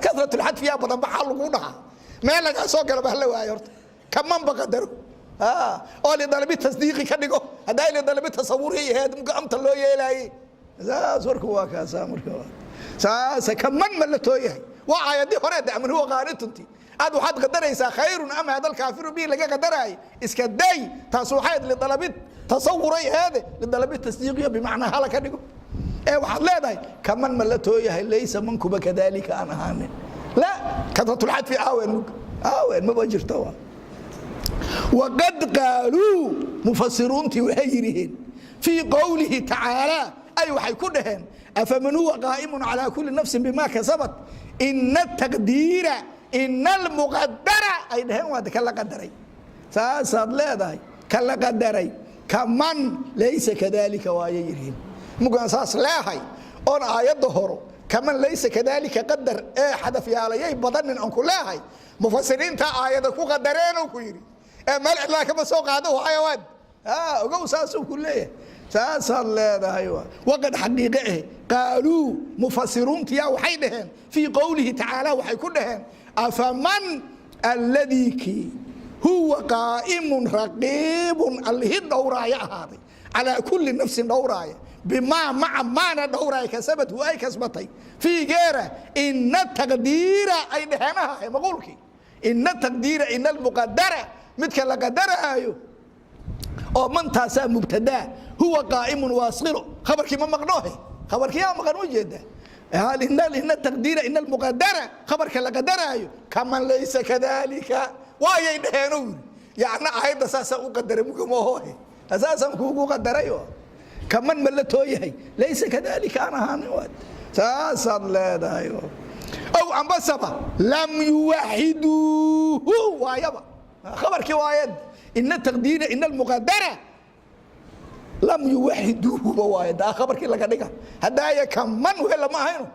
Karatulxadfi yaa badan baxaa lagu dhahaa, meel lagaa soo gala ba hala waayo horta. Kamanba qadaro oo lidalabi tasdiiqi ka dhigo, haddaa lidalabi tasawuri aheed amta loo yeelaayey, saas warku waa kaasa. Marka saasa kaman ma la tooyahay waa aayadii hore de aman huwa qaanitunti aad waxaad qadaraysaa khayrun am hada alkaafiru bihi laga qadaraayo, iska day taas waxayd lidalabi tasawuray aheede, lidalabi tasdiiqiyo bimacnaa hala ka dhigo ee waxaad leedahay kaman ma la tooyahay laysa mankuba kadalika aan ahaanin. La kasratulxadfi aawen aawen maba jirto. Waqad qaaluu mufasiruuntii waxay yidhiheen fii qowlihi tacaalaa, ay waxay ku dhaheen afaman huwa qaa'imun calaa kulli nafsin bima kasabat, ina taqdiira ina almuqadara ay dhaheen waa ka la qadaray, saasaad leedahay, ka la qadaray kaman laysa kadalika waayay yidhihin. Mugaan saas leehay oon aayadda horo kaman laysa kadalika qadar ee xadafyaalayay badanin aan ku leehay, mufasiriinta aayada ku qadareenoo ku yidhi ee meel cidlaa kama soo qaado waxayawaad ogow, saasuu ku leeyahay, saasaad leedahay. Waqad xaqiiqe eh qaaluu mufasiruuntiyaa waxay dhaheen fii qowlihi tacaala, waxay ku dhaheen afaman alladii kii huwa qaa'imun raqiibun allihi dhowraaya ahaaday calaa kulli nafsin dhowraaya, bimaa maca maana dhowraaya, kasabadhu ay kasbatay fiigeera, ina taqdiira ay dhaheen ahaay maquulkii ina taqdiira ina almuqadara midka la qadaraayo oo mantaasaa mubtadaa, huwa qaa'imun waasqilo, khabarkii ma maqnoohe, khabarkii yaa maqan, u jeedaa ina taqdiira ina almuqadara khabarka la qadaraayo kaman laysa kadalika waayay dhaheen yiri. Yacna aayadda saasaan u qadaray mugamoohohe, saasaan kuugu qadaray kaman ma la tooyahay laysa kadalika aan ahaanin waad, saasaad leedahay. Ow ambasaba lam yuwaxiduuhu waayaba khabarkii waayad ina taqdiira ina almuqadara lam yuwaxiduuhuba waay daa khabarkii laga dhiga haddaaya kaman wehela ma ahayno,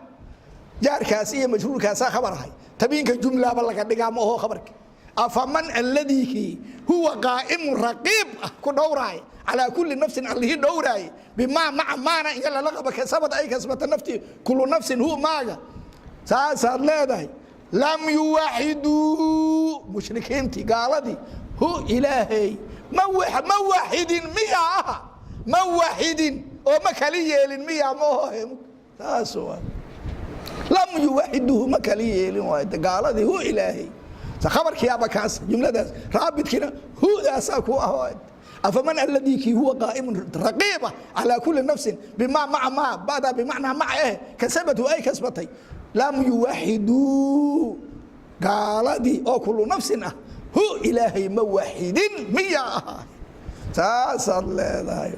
jaarkaas iyo majruurkaasaa khabar ahay, tabiinka jumlaaba laga dhigaa ma aho khabarki. Afaman alladii huwa qaa'imun raqiib ah ku dhowraay calaa kulli nafsin allihii dhowraay bimaa maca maana inga lala qaba kasabad ay kasbata naftii kullu nafsin hu maaga saasaad leedahay. Lam yuwaxiduu mushrikiintii gaaladii hu ilaahay ma waxidin miyaa aha, ma waxidin oo ma kali yeelin miyaa maohe. Saas waa lam yuwaxiduhu ma kali yeelin waay gaaladii hu ilaahay. Khabarkiyaaba kaas jumladaas raabidkiina hudaasaa ku ah. Afaman alladii kii huwa qaa'imun raqiiba calaa kulli nafsin bimaa maca maa bada bimacnaa maca eh kasabatu ay kasbatay. Lam yuwaxiduu gaaladii oo kullu nafsin ah hu ilaahay ma waxidin miyaa ahaa. Saasaad leedahay.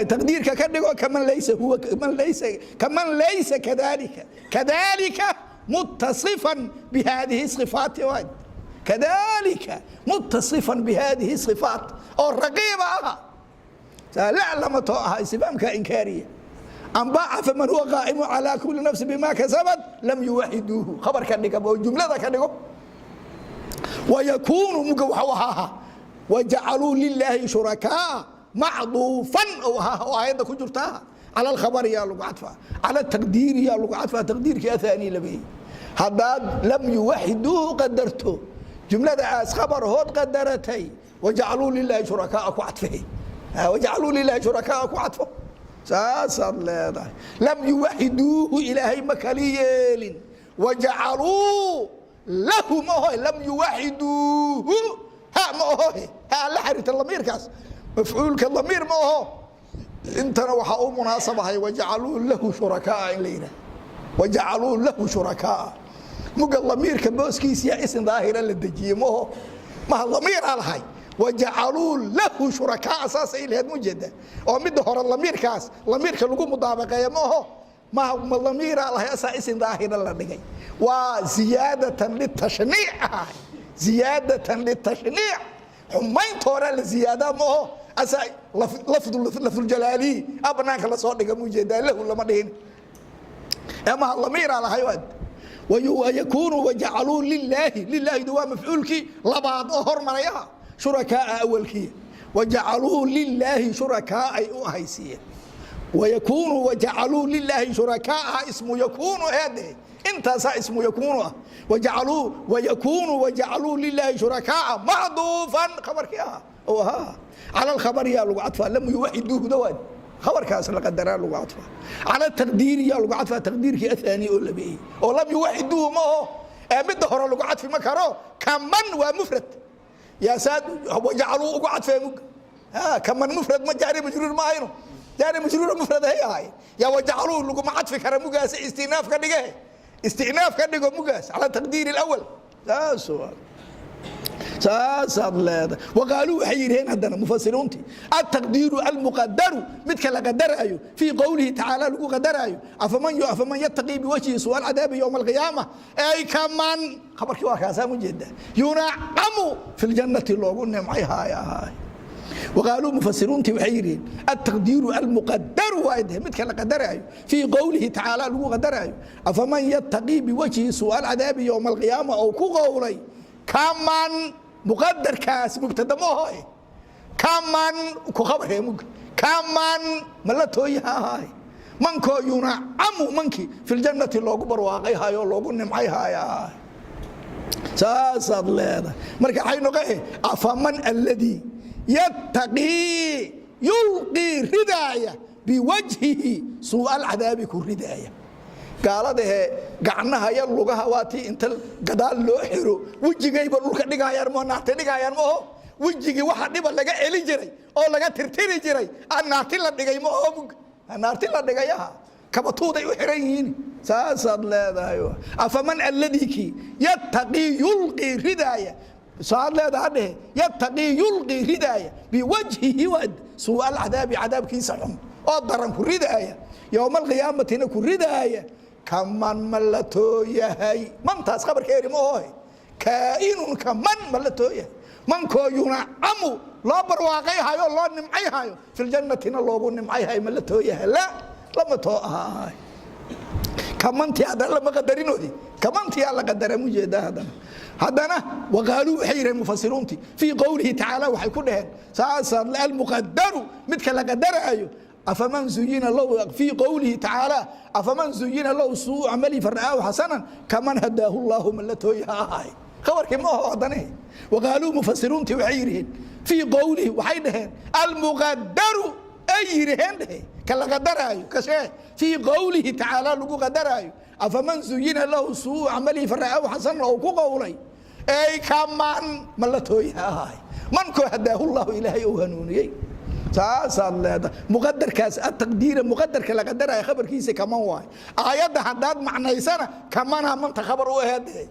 Taqdiirka ka dhigo kaman laysa huwa man laysa kaman laysa kadalika kadalika متصفا بهذه الصفات، كذلك متصفا بهذه الصفات oo رقيبة ah لا lama too aha استفهامka إنكارية أنبا فمن هو قائم على كل نفس بما كسبت لم يوحدوه خبر ka dhiga oo jumlada ka dhigo. ويكون muga waxuu ahaa وجعلوا لله شركاء معطوفا oo ahaa oo aayadda ku jirtaa على الخبر yaa lagu cadfaa على التقدير yaa lagu cadfaa taqdiirkii athani labeeyey. Haddaad lam yuwaxiduuhu qadarto jumlada aas khabar hood qadaratay wajacaluu lilaahi shurakaa ku cadfay, wajacaluu lilaahi shurakaa ku cadfo saasaad leedahay. Lam yuwaxiduuhu ilaahay ma kali yeelin. Wajacaluu lahu ma ohoy lam yuwaxiduuhu ha ma ohoy ha la xiriirta lamiirkaas mafcuulka lamiir ma oho. Intana waxaa u munaasabahay wajacaluu lahu shurakaa in la yidhaah wajacaluu lahu shurakaa muga lamiirka booskiisiya isin daahira la dejiyey maho maha lamiiraa lahay wajacaluu lahu shurakaa saasay lahayd mujeeda oo midda hore lamiirkaas lamiirka lagu mudaabaqeeya ma aho maha ma lamiiraa lahay asaa isin daahira la dhigay. Waa ziyaadatan litashniic ahay, ziyaadatan litashniic xumaynta hore la ziyaadaa ma aho asaa lafdu lafduljalaalihi a banaanka lasoo dhiga mujeedaa lahu lama dhihin ee maha lamiiraa lahay. Wayakuunu wajacaluu lilaahi lilaahidu waa mafcuulkii labaad oo hormarayaha shurakaaa awalkiya wajacaluu lilaahi shurakaa ay u ahaysiiyeen. Wayakuunu wajacaluu lilaahi shurakaaa ismu yakuunu eede intaasaa ismu yakuunu ah. Wajacaluu wayakuunu wajacaluu lilaahi shurakaaa macduufan khabarkii ahaa oo ahaa cala alkhabari yaa lagu cadfaa lam yuwaxiduuhu dawaad khabarkaas la qadaraa lagu cadfaa cala taqdiiri yaa lagu cadfaa taqdiirkii athani oo labeeyey oo lam yuwaxiduuhu ma aho ee midda hore lagu cadfi ma karo. Kaman waa mufrad yaa saad wajacaluu ugu cadfee mug kaman mufrad ma jaari majruur ma ahayno jaari majruur mufrad hay ahay yaa wajacaluu laguma cadfi kara mugaas istinaaf ka dhige istinaaf ka dhigo mugaas cala taqdiiri alawal saas waa saasaad leedahay. Waqaaluu waxay yidhaheen haddana mufasiriintii altaqdiiru almuqadaru midka la qadaraayo fii qowlihi tacaala lagu qadaraayo afaman yattaqii biwajhihi su'a alcadaabi yowma alqiyaama ay kaman khabarkii waa kaasaa mujeedaa yunacamu fi ljannati loogu nimcay haaya ahaay. Waqaaluu mufasiriintii waxay yidhiheen altaqdiiru almuqadaru waa dhehe midka la qadaraayo fii qowlihi tacaala lagu qadaraayo afaman yattaqii biwajhihi su'a alcadaabi yowma alqiyaama oo ku qowlay kaman muqadarkaas mubtada ma aho kaman ku khabaree mug kaman ma la tooyaha ahaay mankoo yunacamu mankii fi ljannati loogu barwaaqay hayo loogu nimcay haya saasaad leedahay. Marka waxay noqoe afaman alladii yattaqii yulqii ridaaya biwajhihi suu'a alcadaabi ku ridaaya gaaladahe gacnaha iyo lugaha waa tii inta gadaal loo xiro wejigayba dhulka dhigayaan moo naarta dhigayaan maoho wejigii waxa dhiba laga celin jiray oo laga tirtiri jiray aa naarti la dhigay ma oho naarti la dhigayaha kabatuuday u xiran yihiin saasaad leedahay. Afaman alladii kii yattaqii yulqii ridaaya saad leedaha dhehe yattaqii yulqii ridaaya biwajhihi waad suu'a alcadaabi cadaabkiisa xun oo daran ku ridaaya yowma alqiyaamatina ku ridaaya kaman ma la tooyahay mantaas khabarkeeri ma ohoy kaa'inun kaman ma la tooyahay mankoo yunacamu loo barwaaqay hayo loo nimcay hayo fi ljannatina loogu nimcay hayo ma la tooyahay la lama too ahaay. Kamantii haddana lama qadarinodi, kamantii aa la qadara mujeedaa haddana. Haddana waqaaluu waxay yidhaheen mufasiruuntii fii qowlihi tacaala, waxay ku dhaheen saasaad almuqadaru midka la qadaraayo, afaman zuyina lahu fii qowlihi tacaala, afaman zuyina lahu suu camali fara'aahu xasanan kaman hadaahu llahu, man la tooya ha ahaay. Khabarkii ma aho haddane. Waqaaluu mufasiruuntii waxay yidhaheen fii qowlihi, waxay dhaheen almuqadaru ay yidhaheen dhehe ka la qadaraayo kashee fii qowlihi tacaala lagu qadaraayo, afaman zuyina lahu suu camalihi fara'aahu xasanan oo ku qowlay, ey kaman ma la tooya ha ahaay mankoo hadaahu llahu ilaahay uu hanuuniyey. Saasaad leedahay muqadarkaas ataqdiira, muqadarka la qadaraya khabarkiisa kaman waayo. Aayadda haddaad macnaysana kamana manta khabar u aheed.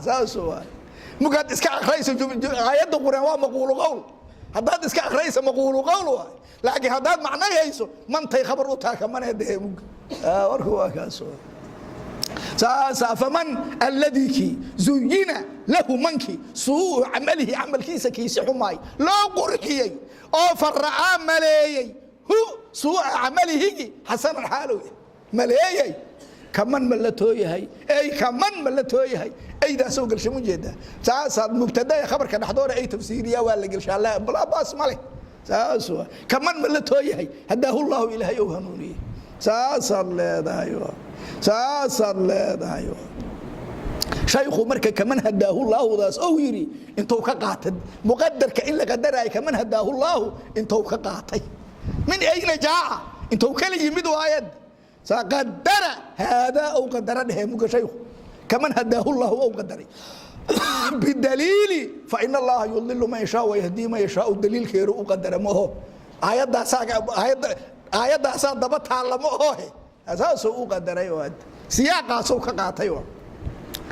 Saas waay. Markaad iska akhrayso aayadda quraan waa maquulu qowl. Haddaad iska akhraysa maquulu qowl waay, laakiin haddaad macnayhayso mantay khabar u taha kamana dee. Warku waa kaas waay. Saasa faman alladii kii zuyina lahu mankii suu camalihi camalkiisa kiisi xumaay loo qurxiyey oo faracaa maleeyey hu suuca camalihigi xasanan xaalow maleeyey, kaman ma la tooyahay? Ey kaman ma la tooyahay? Eydaasoo gelsha mu jeedaa. Saasaad mubtada ee khabarka dhexdoora ay tafsiiriyaa waa la gelshaa, laa baas ma leh. Saas waa kaman ma la tooyahay hadaahu llahu ilaahay ou hanuuniyey. Saasaad leedahay, saasaad leedahay. Shaykhu marka kaman hadaahu laahudaas ou yidhi intuu ka qaatay muqadarka in la qadaraayo? Kaman hadaahu laahu intuu ka qaatay? Min ayna jaaca? Intuu kala yimid waayad? Qadara haadaa ou qadara dhehe muga shaykhu kaman hadaahu llahu ou qadaray bidaliili fa in allaha yudilu man yashaa wayahdii man yashaau. Daliilkeeru u qadara ma oho, aayaddaasaa aayadda aayaddaasaa daba taalla ma ohohe. Saasuu u qadaray oo siyaaqaasuu ka qaatay.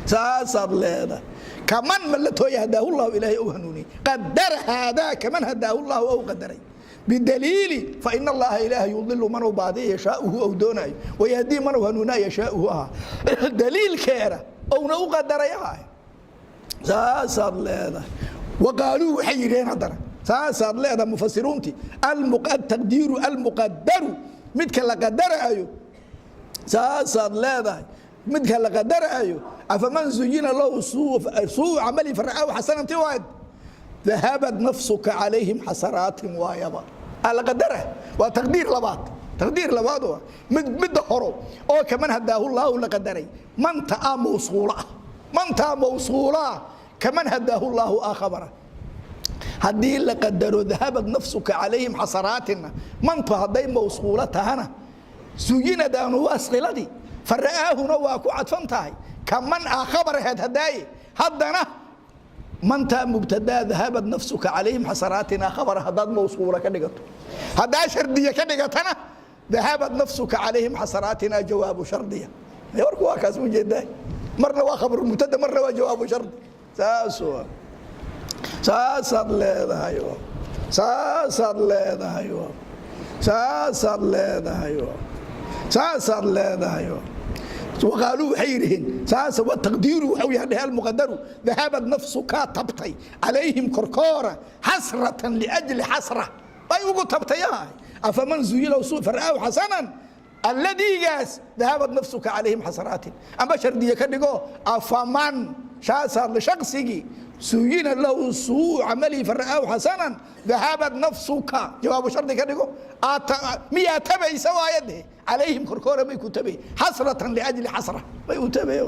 Saasaad leedahay kaman ma la tooya hadaahu llahu ilaahay ou hanuuniyey. Qadara haadaa kaman hadaahu llahu ou qadaray bidaliili fa in allaha ilaaha yudilu manuu baadiya yashaauhu ou doonaayo, wayahdii manuu hanuunaa yashaauhu ahaa. Daliilkeeda ouna u qadaray ahaa. Saasaad leedahay. Waqaaluu waxay yidhaheen haddana, saasaad leedahay mufasiruuntii, taqdiiru almuqadaru midka la qadaraayo. Saasaad leedahay midka la qadaraayo, afaman zuyina lahu suu camali fara'aahu xasanan ti waad dahabat nafsuka calayhim xasaraatin waayaba ala qadara. Waa taqdiir labaad, taqdiir labaad waa mid midda horo oo kaman hadaahu laahu la qadaray manta aa mawsuula ah, mantaa mawsuula ah, kaman hadaahu laahu aa khabara. Haddii la qadaro dahabat nafsuka calayhim xasaraatina, mantu hadday mawsuulo tahana, suyinadaanu waa siladii, fara'aahuna waa ku cadfan tahay, kaman aa khabar aheed hadaaye. Haddana mantaa mubtadaa, dahabat nafsuka calayhim xasaraatina khabara haddaad mawsuula ka dhigato. Haddaa shardiya ka dhigatana dahabat nafsuka calayhim xasaraatina jawaabu shardiya. Warku waa kaas ujeedaa, marna waa khabaru mubtada, marna waa jawaabu shardi. Saas waa, saasaad leedahay, saasaad leedahay, saasaad leedahay, saasaad leedahay. Waqaaluu waxay yidhaheen saasa wataqdiiru waxau yahay dhehe almuqadaru dahabad nafsukaa tabtay calayhim korkoora xasratan liajli xasra bay ugu tabtay ahay. Afaman zuyila suu fara'aahu xasanan alladiigaas dahabad nafsuka calayhim xasaraatin, amba shardiye ka dhigo afaman shaasaad lishaqsigii suyina lahu suu camalihi fara'aahu xasanan dahabad nafsuka jawaabu shardi ka dhigo, miyaa tabaysa waayadhe calayhim korkoora may ku tabay xasratan liajli xasra may u tabay.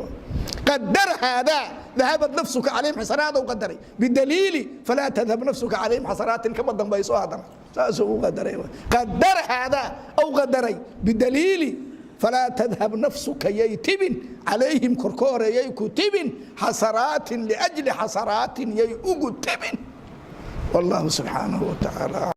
Qadar haadaa dahabat nafsuka calayhim xasaraat u qadaray bidaliili falaa tadhab nafsuka calayhim xasaraatin kama dambayso. Haddana saasuu u qadaray qadar haadaa au qadaray bidaliili falaa tadhab nafsuka yay tibin calayhim korkoora yay ku tibin xasaraatin liajli xasaraatin yay ugu tibin. Wallahu subxaanahu wa tacaala.